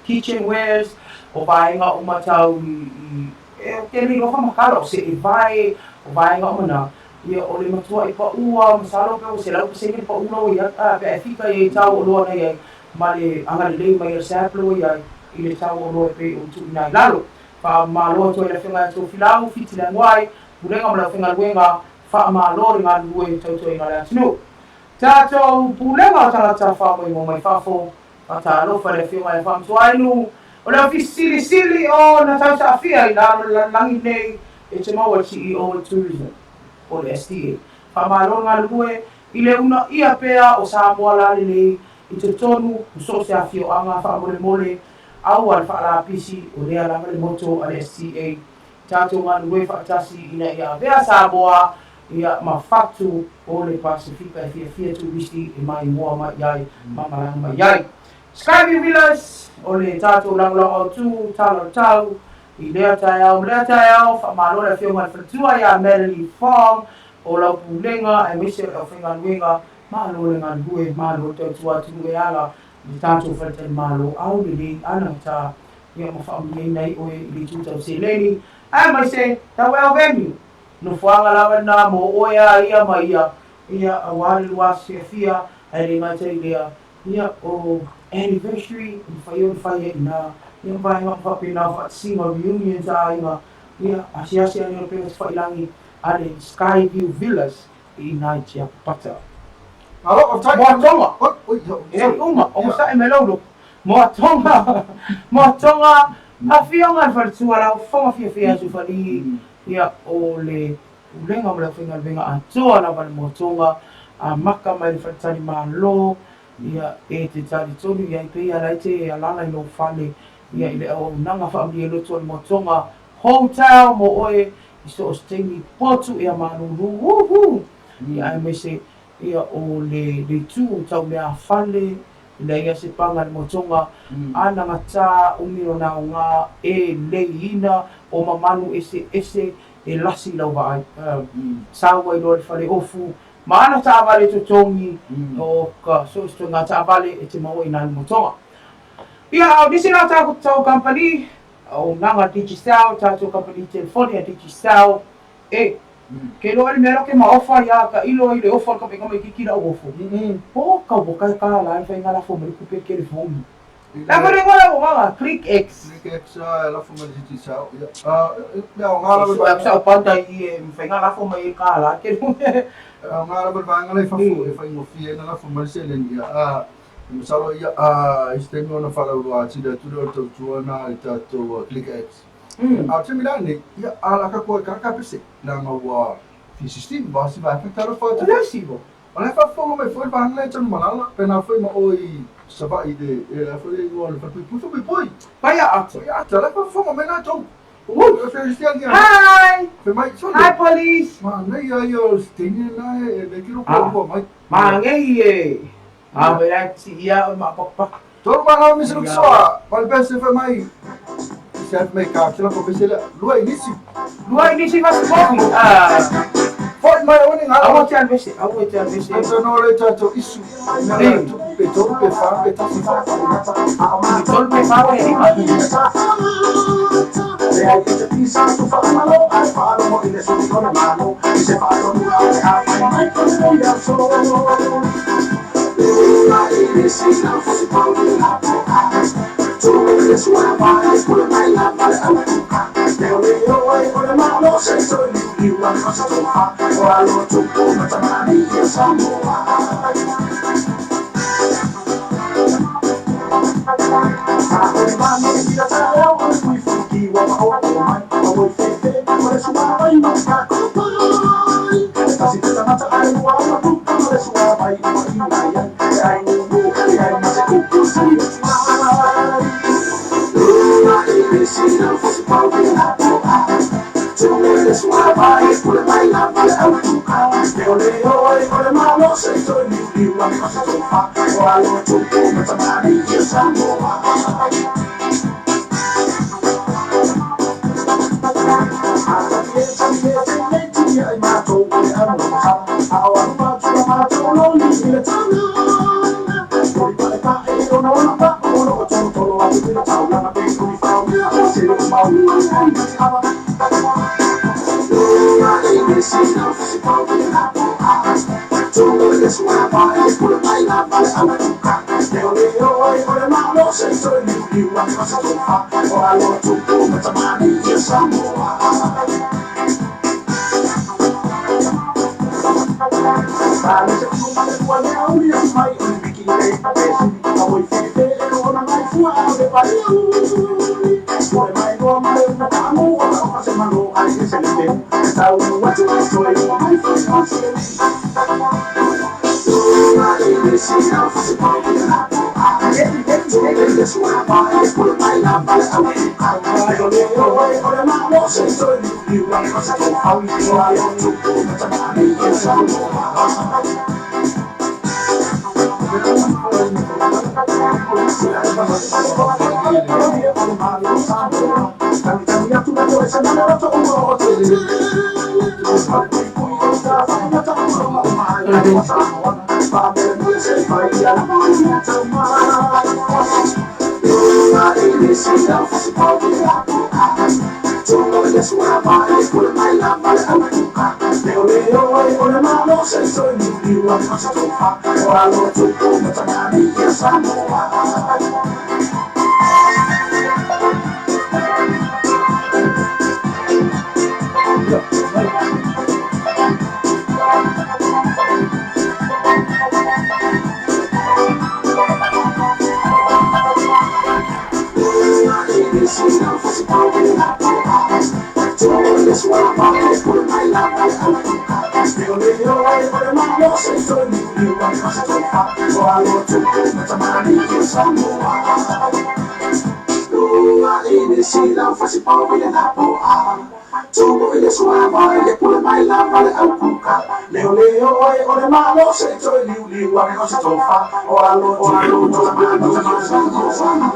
kitchenwares o vaega uma tau i e tele loa faamakala o seʻevae o vaega uma na ia o le matuaʻi paʻua masalo pe ua 100% le paʻu lau ia pe a e fika i ai tau oloa na iai ma le agalelei mai o le SAP ua iai i le tau oloa e pei o tuuina ai lalo. Faamalo atu ai le Afioga ia Tofilau, Fiti Leaguai, Pulega ma le Aufaigaluega, faamalo le galulue tautuaina o le atunuu. Tatou Pulega o Tagata Faamoemoe mai Fafo, faatalofa i le Afioga ia Faamatuainu, o le Ofisa Silisili o na tausaafia i lalo le lalolagi nei e te maua le CEO o le Tourism po o le STA. Faamalo le galulue i le uunaia pea o Samoa lalelei i totonu o so o se afioaga faamolemole aua le faalapisi o lea lava le moto a le STA. Tatou galulue faatasi ina ia avea Samoa ia ma fatu o le Pasefika e fiafia turisi e maimoa mai ai ma malaga mai ai. Skyview Villas o le tatou lagolago autu tala o le tau i lea taeao ma lea taeao. Faamalo le Afioga i le Faletua ia Melanie Fong o lau pulega aemaise o le aufaigaluega. Malo le galulue, malo le tautua atunuu e ala i le tatou faletalimalo aulelei anagata ia ma faamanuiaina ai oe i le itu tau seleni aemaise tau eo venue. Nofoaga lava lena mo oe a ia ma ia, ia aua le lua aso fiafia ae le gata i lea, ia o anniversary e mafai ona fai ai i ina, ia ma vaega uma faapena o faatasiga o reunions a aiga, ia asiasi ane o le pega tafailangi a le Skyview Villas i ina i Tiapapata. Moatonga! E uma, onosai mai lau loto. Moatonga! Moatonga! Afioga i le faletua lau fofoga fiafia atu fali'i, ia o le pulega ma le aufaigaluega atoa lava le moatonga, amaka mai le faletali malo, ia e te talitonu i ai pei ala e te alala i lou fale, ia i le auaunaga faamalie loto a le moatonga hotel mo oe i so o se taimi potu ia malulu woohoo ia aemaise ia o le le itu tau meafale leai a se paga le motoga ana gata umi ona aoga e leiina o mamanu eseese e lasi i lau vaai sau ai loa le fale ofu ma ana taavale totogi o ka so o se toga taavale e te maua i na le motoga ia a o nisi la tau company auaunaga a Digicel, tatou kamupani telefoni a Digicel, e, ke loa le mea la ke maofa ia ka ilo i le ofa o le kamaikamaikiki lau ofo. Po ka ua ka ka la whai ngā lafo mai kupe telefoni. La ko le ngola o ngā Click X. Click X a lafo mai Digicel. Ia. Mea o ngā lava. Sa o panda i e whai ngā lafo mai ka la ke. O ngā lava vaega lai fafo e whaingofie na lafo mai seleni ia. Masalo ia a i se taimi ona faalauiloa atili atu lea o le tautua na i tatou Click X. A o le taimi la lenei, ia a laka koa i ka pese, leaga ua fia system, ua si vae talofa atu. O le sivo. O la e faafofoga mai foi le vaega lea e Tanumalala, pe na foi ma oe i Savaii i le, la foi le igoa o le falepuipui, Falepuipui. Paia ata. Paia ata, la e faafofoga mai latou. Hi! Hi police! Manaia ia o se teine lena e le kilo kua mai. Mangei e! A me la ti ia o mapakapaka. Tolu ma misi lukisoa, palpese fe mai. Self make up, sila ko pese la. Lua inisi. Lua inisi fasi kofi. Ah. Foi mai oni ngā. Aua te alvese, aua te alvese. Ata no le tato isu. Me tu pe tolu pe fa pe tasi fa. Tolu pe fa pe lima.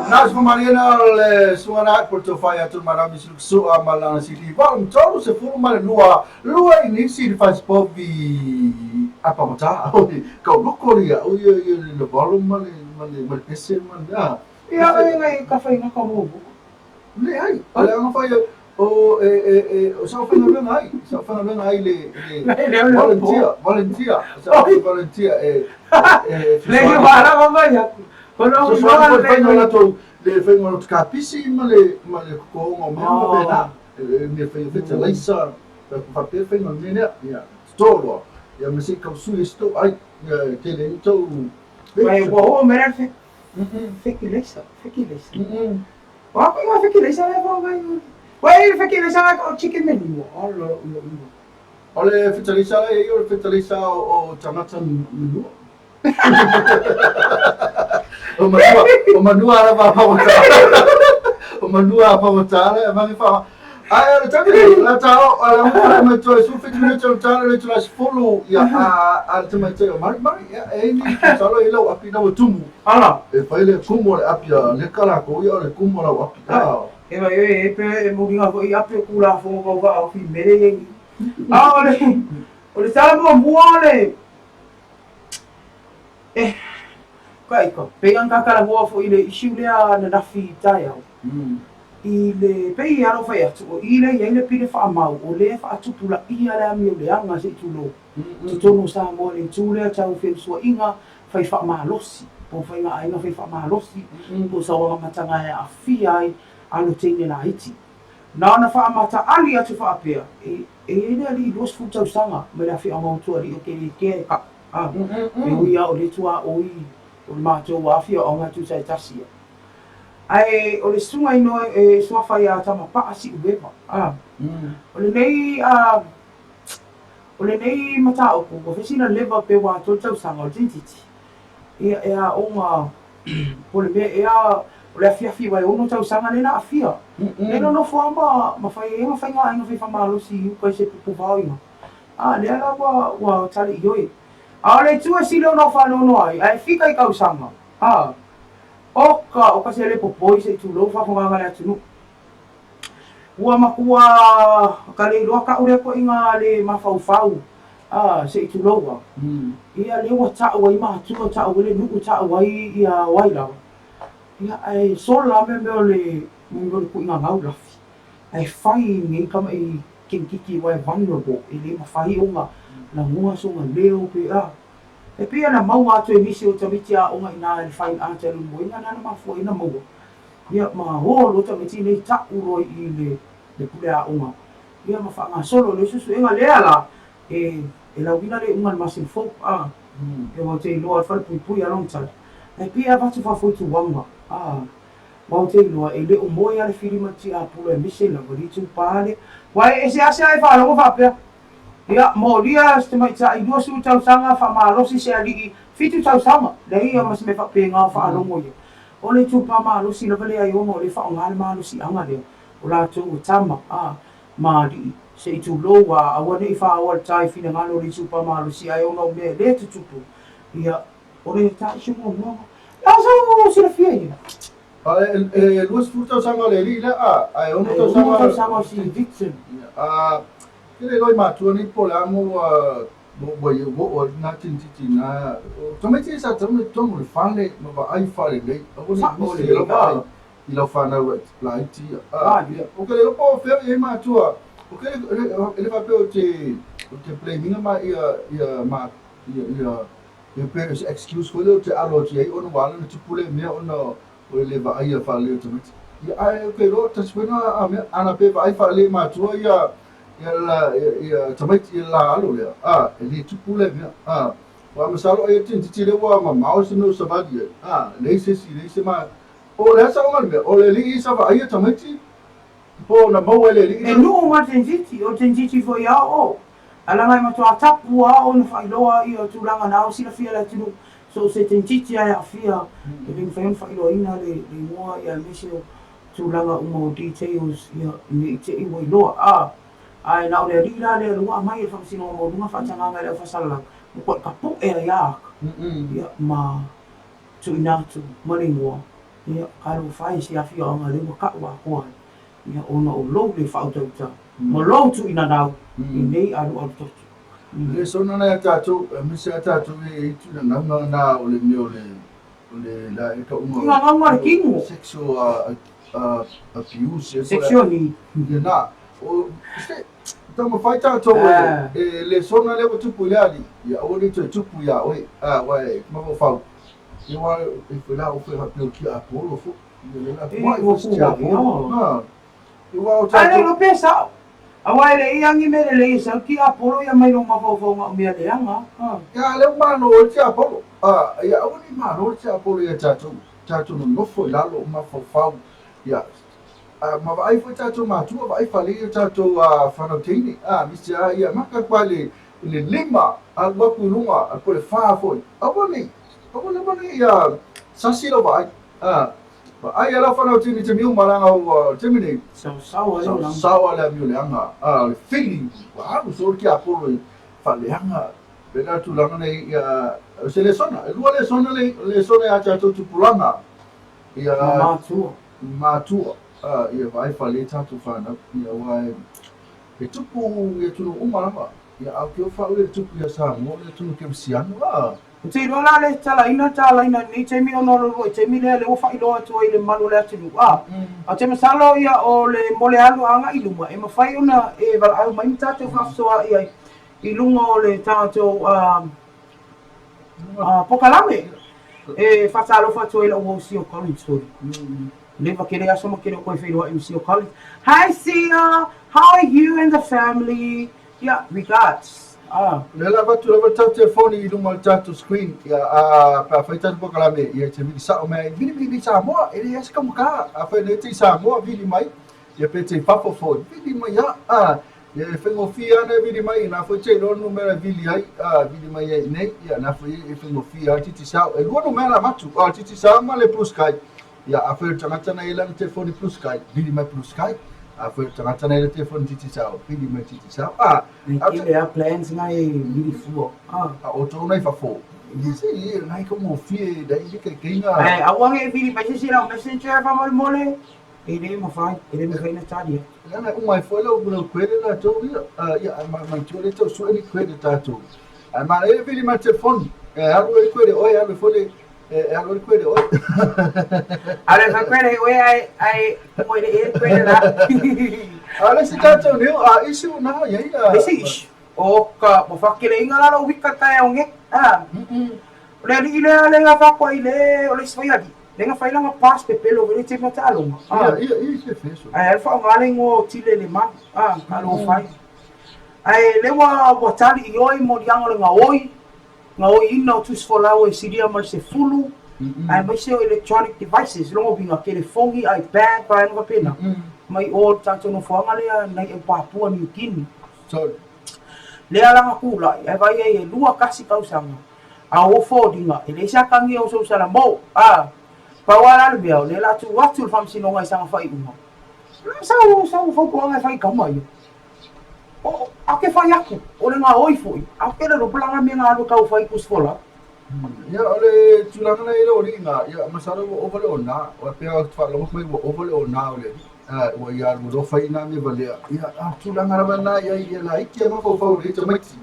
Nas Mariana le suana por to fai atu marami sua malana sili volume tolu se fulu male lua lua inisi di fas povi apa mata oi kau lokoria oi oi le volume male male male pese male ia ngai ka fai nga ka mo le ai ale nga fai o e o sa fai nga ai sa fai nga ai le volunteer volunteer sa volunteer e le wala mama ya kono no le fai to le fai nga ka pisi male male ko ngo me ma na me fai fai leisa fa pe fai nga ne ya storo ya me se ka su isto ai te le to mai wo me fe fekilesa fekilesa wa ko nga fekilesa le fa mai wa fekilesa ka chicken menu allo ole fetalisa le yo fetalisa o tangata menu o manua ala pa pa o manua pa pa le ma fa ai le tabi la ta ala mo me to su fit me to ta le to las follow ya a te me te mari mari e ni salo ilo api na tumu ala e fai le kumo le api le kala ko ia le kumo la api e vai e pe mo ringa foi api ku la fo ko ga fi mere a ole o le sa mo mo le e kai ko pe an ka kala mo fo ile issue le na na fi tai au i le pei alo fai atu o i le ia le pile whaamau o le whaatupula ia le ami o le anga se tulo totonu sa mo le tule tau whensua inga whai whaamalosi po whai ngā ainga whai whaamalosi po sa wanga matanga e awhia ai alo teine la iti nā na whaamata ali atu whaapea e e ne ali 20 tausanga me la whia mautua li o ke ke ka a e ui o le tua o i o le mātou wāwhia o ngā tūtai tasia. Ai o le sunga ino e suafa ia tama paa si uepa. O le nei o le nei mata o ko fesina leva pe wa tol tau sanga o tintiti. Ia e a onga po le mea e a O le afiafi aua e 6 tausaga lea na aafia. Lea na nofo lava ma ma fai ai ana faigaaiga fai faamalosi i uka i se pupu vaoiga. A lea la ua ua tali ioe. A o le itu e sili ona ou faanoanoa ai, ae fika i tausaga, a, oka, oka se le popoi se i tulou faafogaaga a le atunuu. Ua matua ka le iloa ka'u lea toaiga le mafaufau, a, se i tulou a. Ia lea ua ta'u ai matua, ta'u ai le nu'u, ta'u ai ia o ai lava. Ia ae sola lava mea mea o le mea o le tuuina gau lafi. Ae fai i nei tama'i kenkiki aua e vulnerable, e le mafai ona lagoa sona leo pe a. E pei ona maua atu e nisi o tamaiti aoga i ina i le Fine Art a Leulumoega lena na mafua ai ona maua. Ia ma o loa tamaiti nei ta'u loa i i le le pule aoga. Ia ma faagasolo le suesuega lea la e e lauina le iuga i le masina fou a. E aua ou te iloa le falepuipui a lona tali. Ae pei e avatu faafoituaga a. Aua ou te iloa e le o moe lava le fili ma le tiapula aemaise lava le itupa lea. Aua e seasea e faalogo faapea, Ia, molia se tamaitai 20 tausaga, faamalosi se alii 7 tausaga. Leai ia ma se mea faapena o faalogo ia. O le itupa malosi lava lea ai ona o lea e faaaoga le malosiaga lea o latou o tama, a, ma alii, se i tulou a aua ne i faaoa le tai finagalo o le itupa malosi ae ona o mea e le tutupu, ia, O le taisi muamua na. A sau silafia ia. A e 20 tausaga o le alii lea a, ae 6 tausaga. 6 tausaga o si victim. A ke le iloa i matua nei po o le a mo ua ua ia ua oo ai lena teineitiiti ina. O tamaiti ia sa tatau ona i totonu o le fale ma vaai faalelei. Aua ne i misi ai lau vaai i lau fanau laiti ia. A ou te le iloa po o fea o i ai matua. Ou te e le faapea ou te ou te blame ina ma ia ia ma ia ia Ia pei o se excuse foi lea ou te alo atu i ai ona ua ala ona tupu lea mea ona o le le vaaia faalelei o tamaiti. Ia ae ou te iloa tasi foi lena a mea, ana pe vaai faalelei matua ia ia la ia tamaiti ia la alo lea, a e le tupu lea mea. A aua masalo ai e teineitiiti lea ua mamao se mea o savali ai, a leai se isi leai se ma o le a saoga le mea, o le alii sa vaaia tamaiti po o na maua e le alii E nuu ma le teineitiiti, o le teineitiiti foi a oo. Ae leaga e matua tapu a ona faailoa ia tulaga na o silafia e le atunuu, so o se teineitiiti lava e aafia, e le mafai ona faailoaina le igoa ia aemaise o tulaga uma o details ia ne i te i ua iloa. A, ae na o le alii la lea ua aumai e le Faamasinoga Maualuga faatagaga i le aufaasalalau, ua tapu'e ai lava ia ma tuuina atu ma le igoa, ia talofa e i se afioaga lea ua tau atoa ai. Ia ona o lou le faautauta ma lou tuuinanau i nei alualu toto. Le sona nai a tatou, aemaise a tatou e i tuinanauga na o le mea o le o le la e tauga Tuinanauga o le kino. Sexual abuse. Sexual need. Ia na. O se taumafai tatou e le sona lea ua tupu i le alii, ia aua ne i toe tupu ia oe, aua e mafaufau. Ia aua e foi la o foi faapea o tiapolo foi. Ae le iloa pe sao. Aua e le i agi mea lelei e sau tiapolo ia mai lou mafaufauga o mea leaga. Ia lea ua malo ai le tiapolo. Ia aua ne i malo le tiapolo ia tatou, tatou nonofo i lalo o mafaufau. Ia ma vaai foi tatou matua, vaai fale ia tatou fanau teine. Misi a ia maka atu i le 5 alu atu i luga po o le 4 foi. Aua ne i, aua lava ne i sasi lau vaai. A, vaai a lau fanau tini te miu malaga ua taimi nei. Saosaoa le olaga. Saosaoa le amio leaga. A, o le fili, ua alu solo tiapolo i faaleaga. Pei la tulaga nei, ia, o se lesona, e lua lesona nei, o lesona ia tatou tupulaga, ia, Ma matua. Matua, a, ia vaai fale tatou fanau, ia, aua e, e tupu i atunuu uma lava, ia, a o ke ofa au ia le tupu ia Samoa, le atunuu kerisiano, a. Ou te iloa la le talaina talaina i lenei taimi ona o le uluai taimi lea lea ua faailoa atu ai i le mamalu o le atunuu. A, ou te masalo ia o le mo le alu agai i luma e mafai ona e valaau mai ma tatou faasoaai ai i luga o le tatou polokalame e faatalofa atu ai i lau uo Sio Collins foi. Leva kele aso ma kele o koe feiloai ma Sio Collins. Hi Sio, how are you and the family? Ia, regards. Ah. Lea la avatu lava le tatou telefoni i luma o le tatou screen, ia, a, pe afai tatou polokalame, ia e te vili sao mai ai, vili vili i Samoa, e leai se taugata, afai nei e te i Samoa, vili mai, ia pe te i fafo foi, vili mai lava, a, ia e faigofie lava ona e vili mai, na foi te iloa le numera e vili ai, a, vili mai ai i inei, ia na foi e faigofie lava le Digicel. E lua numera avatu, a, o le Digicel ma le Blue Sky. Ia, afai o le tagata na i ai lana telefoni Blue Sky, vili mai Blue Sky. Afai o le tagata na i ai le telefoni Digicel, vili mai Digicel. A, E tele lava plans na e vili fua. A outou na i fafo, ia se i nai taugofie nai le kaikaiga. Ae aua ne i vili mai se isi i lau messenger faamolemole, e le mafai, e le mafai ona tali atu. Leaga e uma ai foi lau credit latou ia, ia ae manatua lea tau sue ni credit tatou. Ae manaia le vili mai le telefoni, e alu ai le credit oe, alu ai foi le e alu ai le credit oe. Alu ai foi credit oe ae ae ua le e credit la. A o le isi tatou niu, a issue na i ai. Le isi issue, o ka ua faakeleiga la lou wika taeao nei. A. O le alii lea le gafa i le o le isi foi alii. Le ga fai lana pass pepelo foi le taimi o taaloga. Ia, ia, ia, se feso. Ae alu faaaoga le igoa o Tile le Malu. A, talofa e. Ae lea ua tali i oi moliaga o le gaoi, gaoiina o tusi folau e silia ma le 10, aemaise o electronic devices, lona uiga, telefoni, iPad, vaega faapena, mai o i le tatou nofoaga lea nai au Papua New Guinea. Lea la na tulai, ae vaai ai e 21 tausaga, a o foliga, e leai se atagia o sou salamo. A, pau lava la le mea, o lea o le a tuu atu i le Faamasinoga i sana faaiuga. O le a sau, sau fautuaga e fai i tama ia? O, a ke fai atu, o le gaoi foi, a ke le lopo langa mea na alu e tau fai tusi folau. Ia, o le tulaga na i le alii ia, masalo ua ova le ona, ua pei lava ou te faalogo mai ua ova le ona o le alii, ua ia alu loa fai na mea valea. Ia, a o le tulaga lava lena ia ia laiti lava mafaufau o nei tamaiti.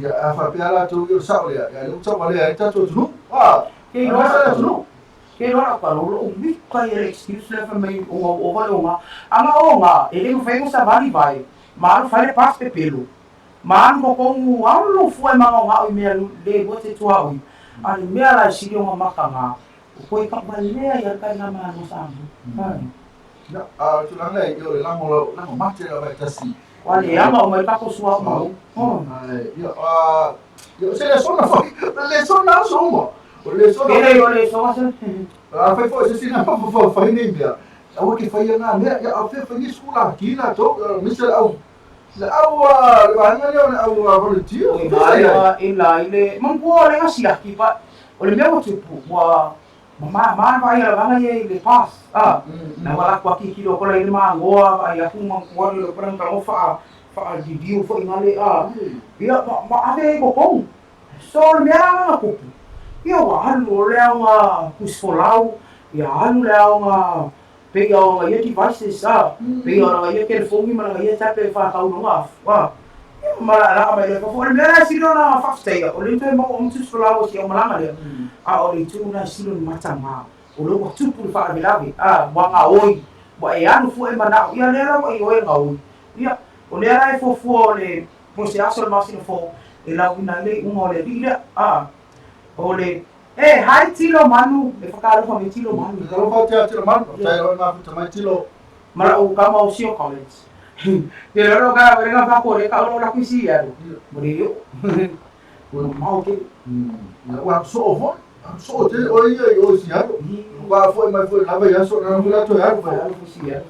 Ia, a faapea latou ia o le sao lea, ia lea ua tauvalea ai le tatou atunuu. A, Ke iloa le atunuu. Ke iloa lau talo, o lou mita ia le excuse lea fai mai ona ua ova le ona. A na ona, e le mafai ona savali vai, ma alu fai le pass pepelo. Ma alu totonu, alu lou fua e magaogao i mea le lua te tuaoi. A le mea la e sili ona mataga, o koe tauvalea ia le taigamalo Samoa. Ia, a o le tulaga lea, ia o le lago, lago mate lava e tasi. Ua leaga uma ai le tatou suauu. Ia, ia, o se lesona foi. O le lesona aso uma. O le lesona. Ke o le lesona se. A fai foi se sina fa fa fai nei mea. Aua ke fai ana mea, ia a fe fai ni skula ki la to, me se au. Le au le vaega lea o le au volunteer. Oi ma e la i le manatua le gasiaki pa o le mea ua tupu ua Ma ma vaai a lavaga ia i le pass a na ua latou akikilo atu la i le magoa vaai atu ma ua le pala na faa faa liliu foi na le a ia ma ma ave ai totonu so o le mea la na tupu ia ua alu o le aoga tusi folau ia alu le aoga pei o lana ia devices a pei o lana ia telefoni ma lana ia tablet e faatau luga afu a ia ma laalaa mai loa i fafo. O le mea la e sili ona faafetaia o lea toe maua uma tusi folau o si aumalaga lea a o le itu lena e sili ona mataga o lea ua tupu le faalavelave a ua gaoi ua e alu fua e manao ia lea la ua e ioe e gaoi ia o lea la e fuafua o le mo se aso o le masina fou e lauina ai le iuga o le alii lea a o le E, hai tilo manu, e whakaalofa me tilo manu. Whakaalofa tia tilo manu, tai roi mafuta mai tilo. Ma lau kama o Sio College. Te roro ka wele ngā whako le ka oro la kuisi ia ro. Mo le yo. Mo mau te. Ua so o foi. So te o ia i o si aro. Ua foi mai foi lava ia so na hula to aro foi. Aro foi si aro.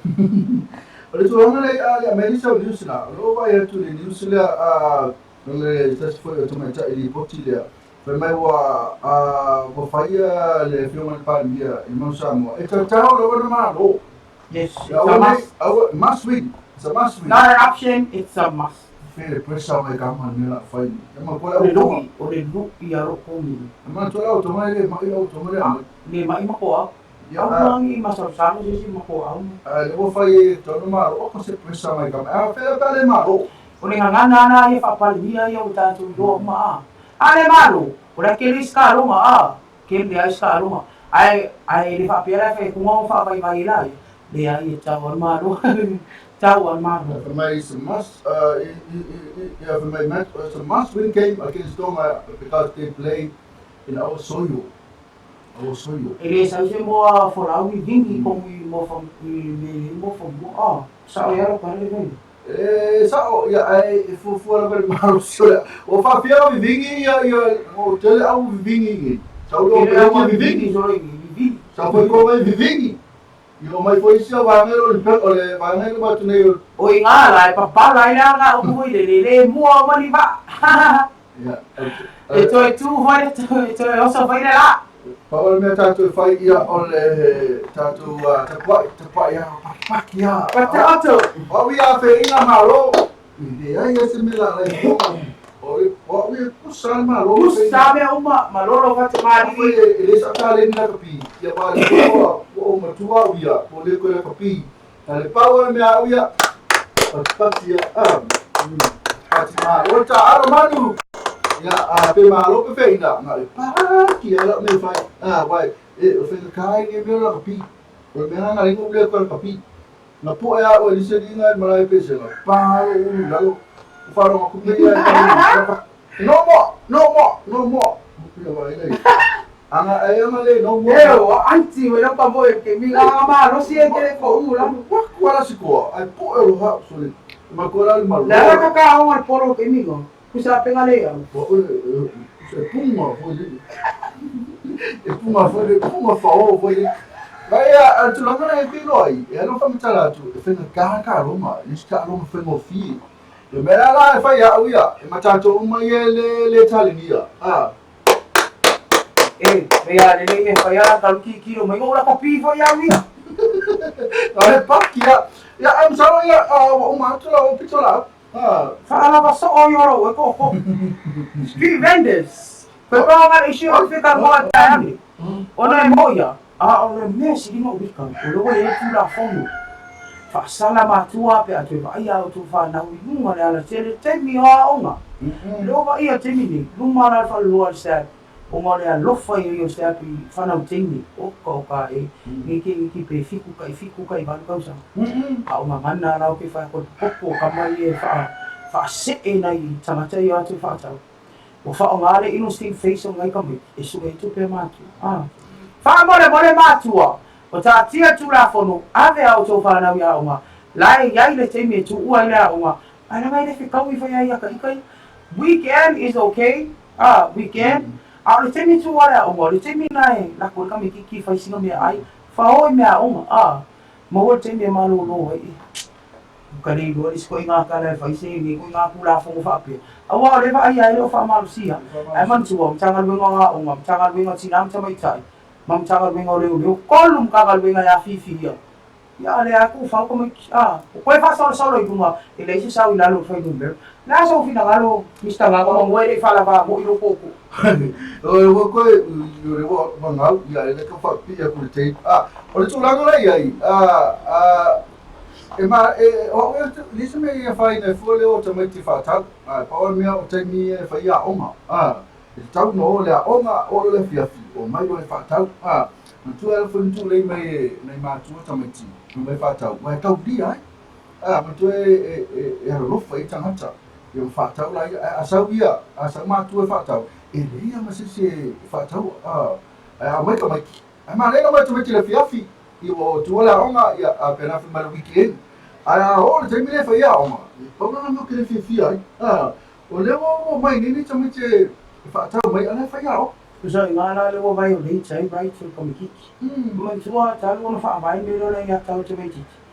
O le tulaga lea a le Amerika o News la. O lo vai atu le News lea a le tasi foi o tamaitai lipoti lea. Fai mai ua ua faia le Afioga i le Palemia i Mount Samoa e tatau lava ona malo. Yes, it's a must. Aua, must win. It's a must win. Not an option, it's a must. Feel le pressure mai ka ma mea la fai. E ma koe au lui, o le lui a ro komi. E ma toa au tonga le mai au tonga le mai. Le mai ma koa. Ia au mangi ma sa sa se si ma koa au. A le ua fai e tonu malo o ko se pressure mai ka ma. A fea pa le malo. O le gagana ana ia faapalemia ia ua tatou iloa uma a. A le malo, o le a kele isi taaloga a, kele a isi taaloga. Ae, ae le faapea la e fai atu ona faavaivai ai la ia. Leai, e tau a le malo. Tau a le malo. Fai mai it's a must, ia fai mai it's a must win game against Tonga because they play in our soil. Our soil. E le sau se moa folau i vingi komu i moa fa, i me moa fa moa a. Sao ia ro pare le mai. E sao, ia, ae e fuafua lava i le malosi o le Ua faafia lau vivingi ia, ia, o tele au vivingi nei. Sau lo Tele au ia vivingi. Solo i vivingi. Sau foi ko mai vivingi. Ia o mai foi isi au vaega o le o le vaega le watu nei o. O i ngā la e papala ai le anga o kui le le le mua o mani va. Ia. E toe tu foi le toe, toe oso foi le la. Pau o le mea tatou e fai ia o le tatou tapuai, tapuai a pakipaki a. Patato. O au ia feina malo. E leai a se mea la lai foka. O le o au ia pusa le malo. Pusa mea uma malolo fata Foi mali. e le sa tale ni la kapi. Ia wa le ko o matua au ia, o le ko la kapi. Na le pau o le mea au ia. Pakipaki ia. Ah. Pati malo ta aro manu. Ia a pe malo pe feina. Na le paki a la me fai. Ah wai e o fe kai ni me la kapi. O le mea na le ngo le ko la kapi. Na po e a o le se dinga malai pe se la pa o lalo. O faro ma ku pe ia. No more, no more, no more. Ia vai nei. Anga e anga le no more. E o anti we pa mo e ke mi nga ma no si e ke ko u la. Wa la sikoa. Ai po e lo ha so le. Ma ko la malo. La ka ka o polo ke mi ngo. Kusa penga le ya. Wa o se punga foi le. E punga foi le punga fa o foi le. Vai a tulanga na e pilo ai. E alo fa mitala tu e fenga ka ka roma. Ni ska roma fengo fi. Le mea la e fai au ia. E matato uma ia le le talinia. Ah. E me ya le le fa ya ka ki ki ro mai ngo la ka pi fo ya wi. Ale paki ia. Ia am saro ia a uma atu la o pito la. Ah. Fa ala va so o yoro we ko ko. Street vendors. Pe pa nga isi o fe ka mo ta ni. Ona e mo ia. A o le mea sili mo wika. O le e tu la fono. Fa sala matua pe atu va ia o tu fa na ui lunga le ala tele te mi o aonga. Le o va ia te mini. Luma la fa lua se. O ngā le alofa ia i o se api whanau teini. O ka o ka e. Ngi ki ngi ki pe fiku ka i valu kausa. A o ngā ngana rau ke whai ko popo ka mai e wha wha se e nei tangata i atu whaatau. O wha o ngā le ino Steve Face o ngai kame. E suke i tupe mātu. Ah. Wha more more mātua. O tā tia tū la fono. Ave au tō whanau ia o ngā. Lai iai le te me tū ua i le o ngā. Ai la ngai le whikau i whai ai aka ikai. Weekend is okay. Ah, weekend. A o le te me tū ara o ngā. Le te me nai. La koe kame ki whai singa mea ai. Wha oi mea o ngā. Ah. Maua te me malo lo ai. Ka le iloa le isi koiga kala e fai se nei koiga tulafono faapea auā o le vaai ai le o faamalosia ae manatua Matagaluega o Aoga, Matagaluega o Tinā ma Tamaitai ma Matagaluega o Leoleo kolu Matagaluega e afifi ia ia le a kuufau kamaiti a o koe faasolosolo i luga e leai se sau i lalo o le fuainumera le a sou finagalo Mr Gaga maua e le'i faalavā mo'i lou koko. O le ua koe o le ua mangau ia e le ka faapipii atu le tape. Ah, o le tulaga la i ai, ah, ah, e ma e o au e le se mea ia whai nei fua le o tamaiti whātau. Ah, pa o le mea o taimi e whai a onga. Ah, e te tau no le a onga o le fiafi o mai o le whātau. Ah, na tua e whantu lei mai e nei mātua tamaiti no mai whātau. Wa e tau lia ai. Ah, ma tua e e e haralofa i tangata. Ia ma whātau la ia, a sau ia, a sau mātua e whātau. E leia ma se se whātau, ah, a mai tamaiti. Ai ma leina mai tamaiti le fiafi. I o tua le aoga ia a pena fi mai le weekend. Ai a o le taimi le fai aoga. E pau lana mea ke le fiafia ai. Ah, o le o mai nei nei tamaiti e whātau mai ana e fai aoga. Kusa i ngā la le ua vai o lei tai right o kamikiki. Manatua talu ona faavae mea lea ia tau tamaititi.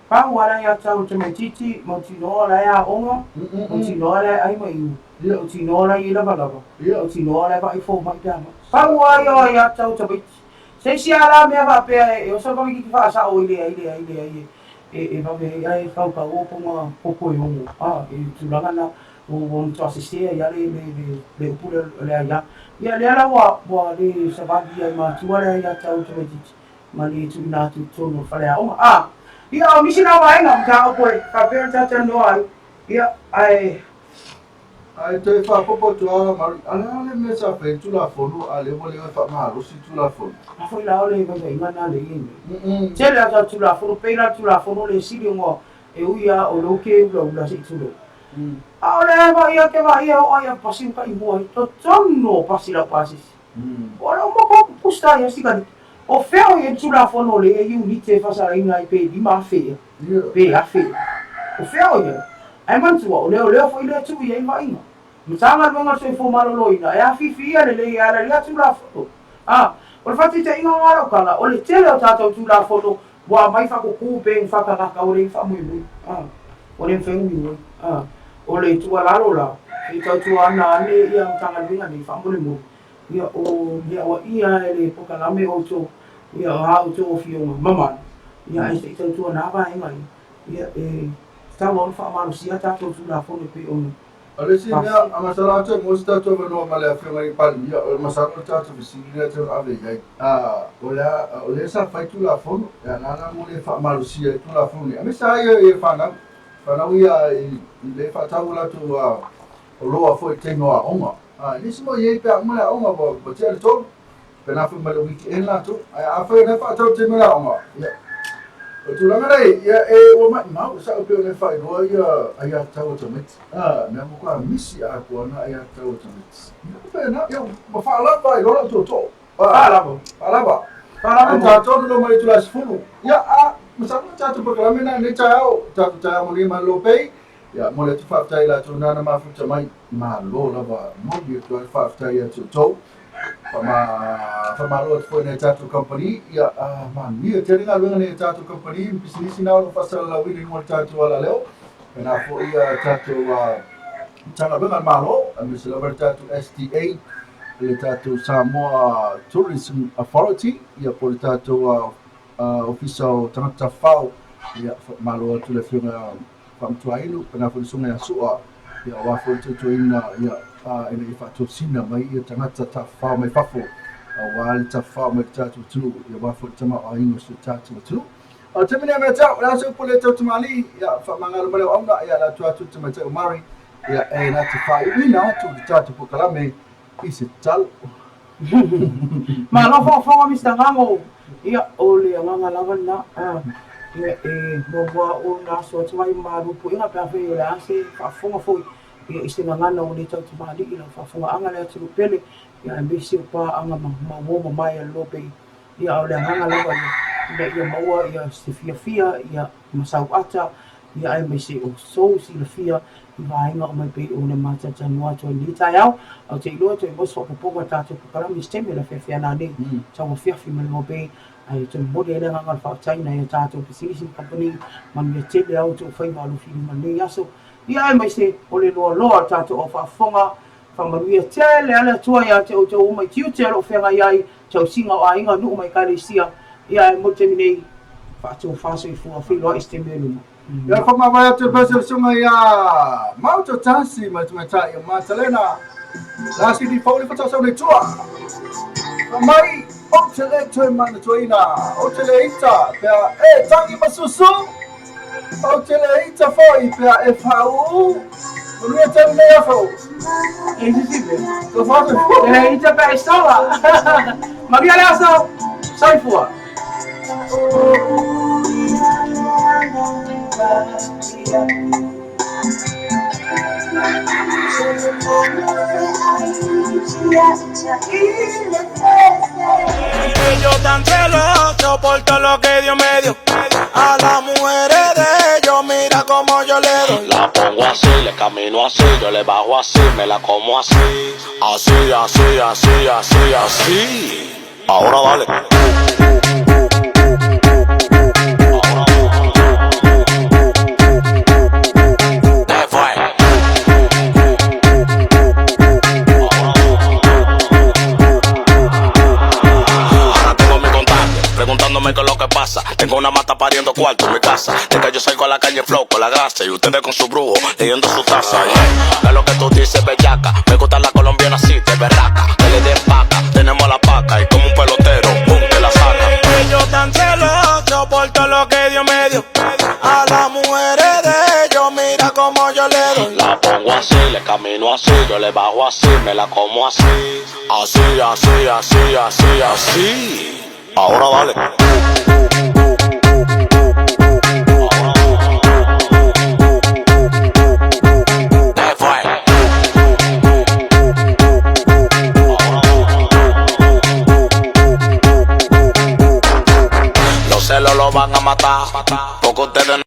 Pau ala ia tau tamaititi mautinoa la e aoga, mautinoa la e ai ma iu, mautinoa la i lavalava, mautinoa la e vaai mai pe ama. Pau ai o ia tau tamaiti. Se isi ala mea faapea e oso kamikiki faasao i le ai le ai le ai e e vave ai kau kau o ponga popo e ongo. Ah, e tulaga na o o mtoasisea ia le le le le upu le le ai ia le ala ua ua le savali ai matua le ia tau tamaititi ma le tuuina atu i totonu o le faleaoga. Ah, ia o nisi na vaega mataupu e faapea ona tatalanoa ai ia ae Ai toe whaapopo atu a Mari, ale ale mea sa whai tulafono, a le ua le whaamalosi tulafono. A foi la o le vaivaiga na le ia nei. Tele a tatou tulafono pei la tulafono le sili ona e ui a o lou ke ulaula se'i tulou. A o le vaai ia ke vaai e oo ai a pasi ma taimua ai totonu o pasi lau pasisi. O le uma ko pusta ia sikaliki. O fea o ia tulafono le ia unite e faasalaina ai pe 5,000 ea pe 1,000 ea. O fea o ia. Ae manatua o leoleo foi lea tuu i ai le vaaiga. Matagaluega o le Soifua Maloloina e afifi ia lelei e ala i lea Tulafono. A, o le faataitaiga o Alokala, o le tele o tatou Tulafono ua aumai faakukū pe ua faakakaka ua le faamoemoe. A, ua le mafai ona migoi. A, o le tuualalo la, se i tautua ana ane ia Matagaluega nei faamolemole. Ia, o mea ua ia e le polokalame outou, ia, o a outou afioga mamalu, ia, ae se i tautuana vaega ia, ia, e tatau lava ona faamalosia a tatou Tulafono e pei ona O le isi mea, a masalo a toe maua se tatou avanoa ma le Afioga i le Palemia, o le masalo o le tatou fesili lea e tatau ona ave i ai, o le a, o lea sa fai Tulafono, a o le a la mo le faamalosia ai Tulafono nei, aemaise lava ia i fanau, fanau ia i le faatau o latou oloa foi i le taimi o aoga. A, e le isi mea o i ai pe a uma le aoga ua tea le 3, pe na foi ma le weekend latou. Ae afai o lea e faatau i le taimi o le aoga, ia, o le tulaga lea e, ia, e, ua maimau, e sao pei ona e faailoa ia aiatatau a tamaiti. A, mea matua misi atoa na aiatatau a tamaiti. Ia, faapena, ia, ua faalava ai loa lau tootoo. Faalava. Faalava. Faalava. Ai tatou no mai itula 10. Ia, a, masalo tatou polokalame na nei taeao, tatou taeao manuia malo pei. Ia, mo le atu faafetai i latou nāna mafuta mai, malo lava, momoli atu ai le faafetai ia te outou. Faamalo atu foi i nai tatou kamupani, ia, manuia tele galuega nei a tatou kamupani ma pisinisi na o lo o faasalalauina i luga o le tatou alaleo. Faapena foi ia tatou Matagaluega a le Malo, aemaise lava le tatou STA, le tatou Samoa Tourism Authority, ia po o le tatou Ofisa o Tagata Tafafao, ia, faamalo atu i le Afioga Faamatuainu, pena foi le susuga ia Sua, ia aua foi le tautuaina ia ina ia faatosina mai ia tagata tafafao mai fafo, aua le tafafao mai le tatou atunuu, ia aua foi le tamaoaiga o si o tatou atunuu. O le taimi lenei mea tau, o le a se upu le tautamalii, ia faamagalo mai le auauna, ia le atu atu le tamaitai o Mari, ia e na te faaiuina atu le tatou polokalame i se tatalo. Malo faafofoga Mister Gago. Ia, o le agaga lava lena. Ia, e muamua ona aso atu ai ma malu puega pe afai o le a se faafofoga foi ia i se gagana ua le tautamalii i lau faafofogaaga le atunuu pele, ia aemaise o paaga ma uo mamae a le Lope. Ia, a o le agaga lava ia, ina ia maua ia se fiafia ia ma sauata, ia aemaise o sou silafia i vaega uma e pei ona matalatalanoa atu ai i lenei taeao. Ou te iloa toe maua se faaopoopoga o le tatou polokalame i se taimi o le afiafi a nanei, tauafiafi ma le loa ae toe momoli ai le agaga o le faafetai i nai a tatou pisinisi ma kamupani, manuia tele a outou faiva alofilima i lenei aso. Ia aemaise o le loaloa o le tatou au faafofoga, faamanuia tele a le Atua ia te outou uma i tiute o lo o feagai ai tausiga o aiga, nuu ma ekalesia, ia ae mo le taimi nei, faatofa soifua, feiloai i se taimi o i luma. Ia faamavae atu e pese le susuga ia Mauto Tasi ma le tamaitai o Matalena Lasidi Fouli Fatausau nei tua. Mai ou te le toe manatuaina, ou te le ita pe a e tangi ma susu, ou te le ita foi pe a e faauu. Manuia tele lenei aso. E se isi mea. Tofa soifua. Te le ita pe a e soa. Manuia le aso. Soifua. Yo tan celoso por todo lo que Dios me dio. A las mujeres de ellos, mira cómo yo le doy. La pongo así, le camino así, yo le bajo así, me la como así. Así, así, así, así, así. Ahora dale. Te fue. Ahora tengo mi contacto, preguntándome qué es lo que pasa. Tengo una mata pariendo cuarto en mi casa. De que yo salgo a la calle flow con la grasa y ustedes con su brujo leyendo su taza. Yeah. ¿Qué es lo que tú dices, bellaca? Me gusta la colombiana así, de berraca. Que le den paca, tenemos la paca y como un pelotero, pum, te la saca. Yo tan celoso por todo lo que Dios me dio. A las mujeres de ellos, mira cómo yo le doy. La pongo así, le camino así, yo le bajo así, me la como así. Así, así, así, así, así. Ahora dale. Te fue. Los celos lo van a matar, porque ustedes no.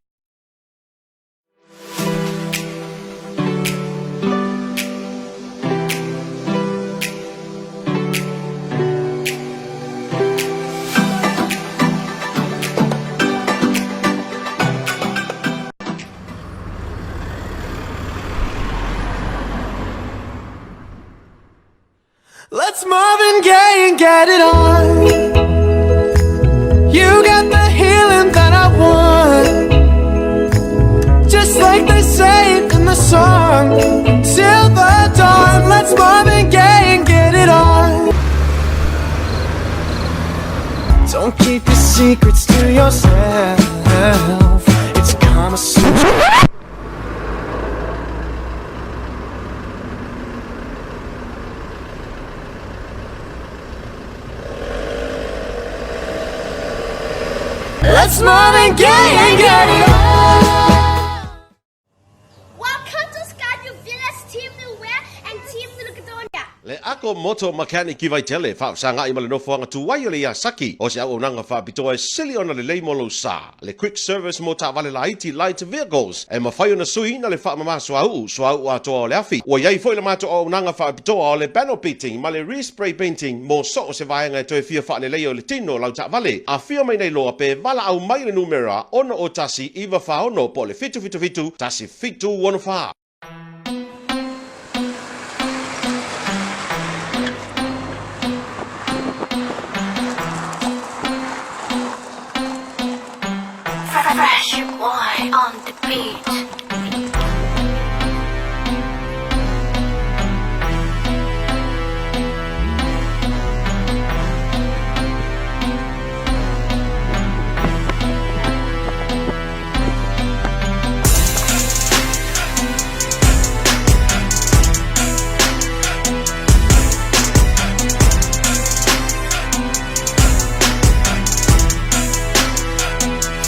Let's Marvin Gaye and get it on. You got the healing that I want. Just like they say in the song. Till the dawn, let's Marvin Gaye and get it on. Don't keep your secrets to yourself. It's Kama Sutra. Let's Marvin Gaye and get it on. Welcome to Skyview Villas Team Nowhere and Team Macedonia. Le Ako Moto Mechanic i Vaitele, faafesagai ma le nofoaga tuai o le Iasaki, o se auaunaga faapitoa e sili ona lelei mo lou sa. Le Quick Service mo taavale laiti, light vehicles, e mafai ona suiina le faamama suauu, suauu atoa o le afi. Ua i ai foi le matou auaunaga faapitoa o le panel beating ma le re-spray painting mo so o se vaega e toe fia faaleleia o le tino o lau taavale. Afio mai nei loa pe valaau mai i le numera 6 01 9 46 po o le 777 1 7 64. Fresh boy on the beat.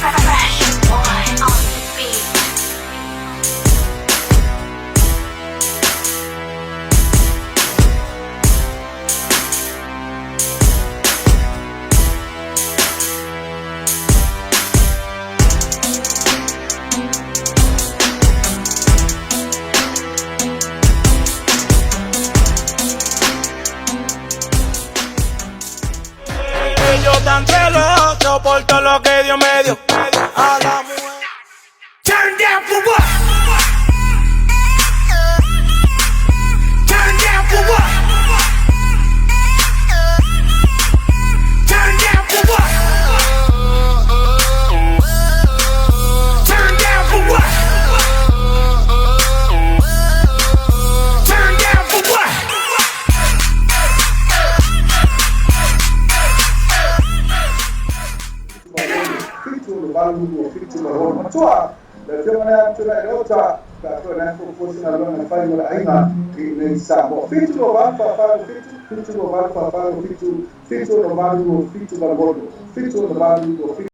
Fresh boy on the beat. Yo tan celoso por todo lo que Dios me dio. A la mujer. Turn down for what? Turn down for what? Turn down for what? Turn down for what? Turn down for what? 7 8 2 7 8 Matua le afioga lea Tula'i Leota pe a toe na fuafua se galuega e fai mo le aiga i inei i Samoa. 7 2 8 4 4 7 7 2 8 4 4 7 7 6 8 2 7 8 6 7 8 2 7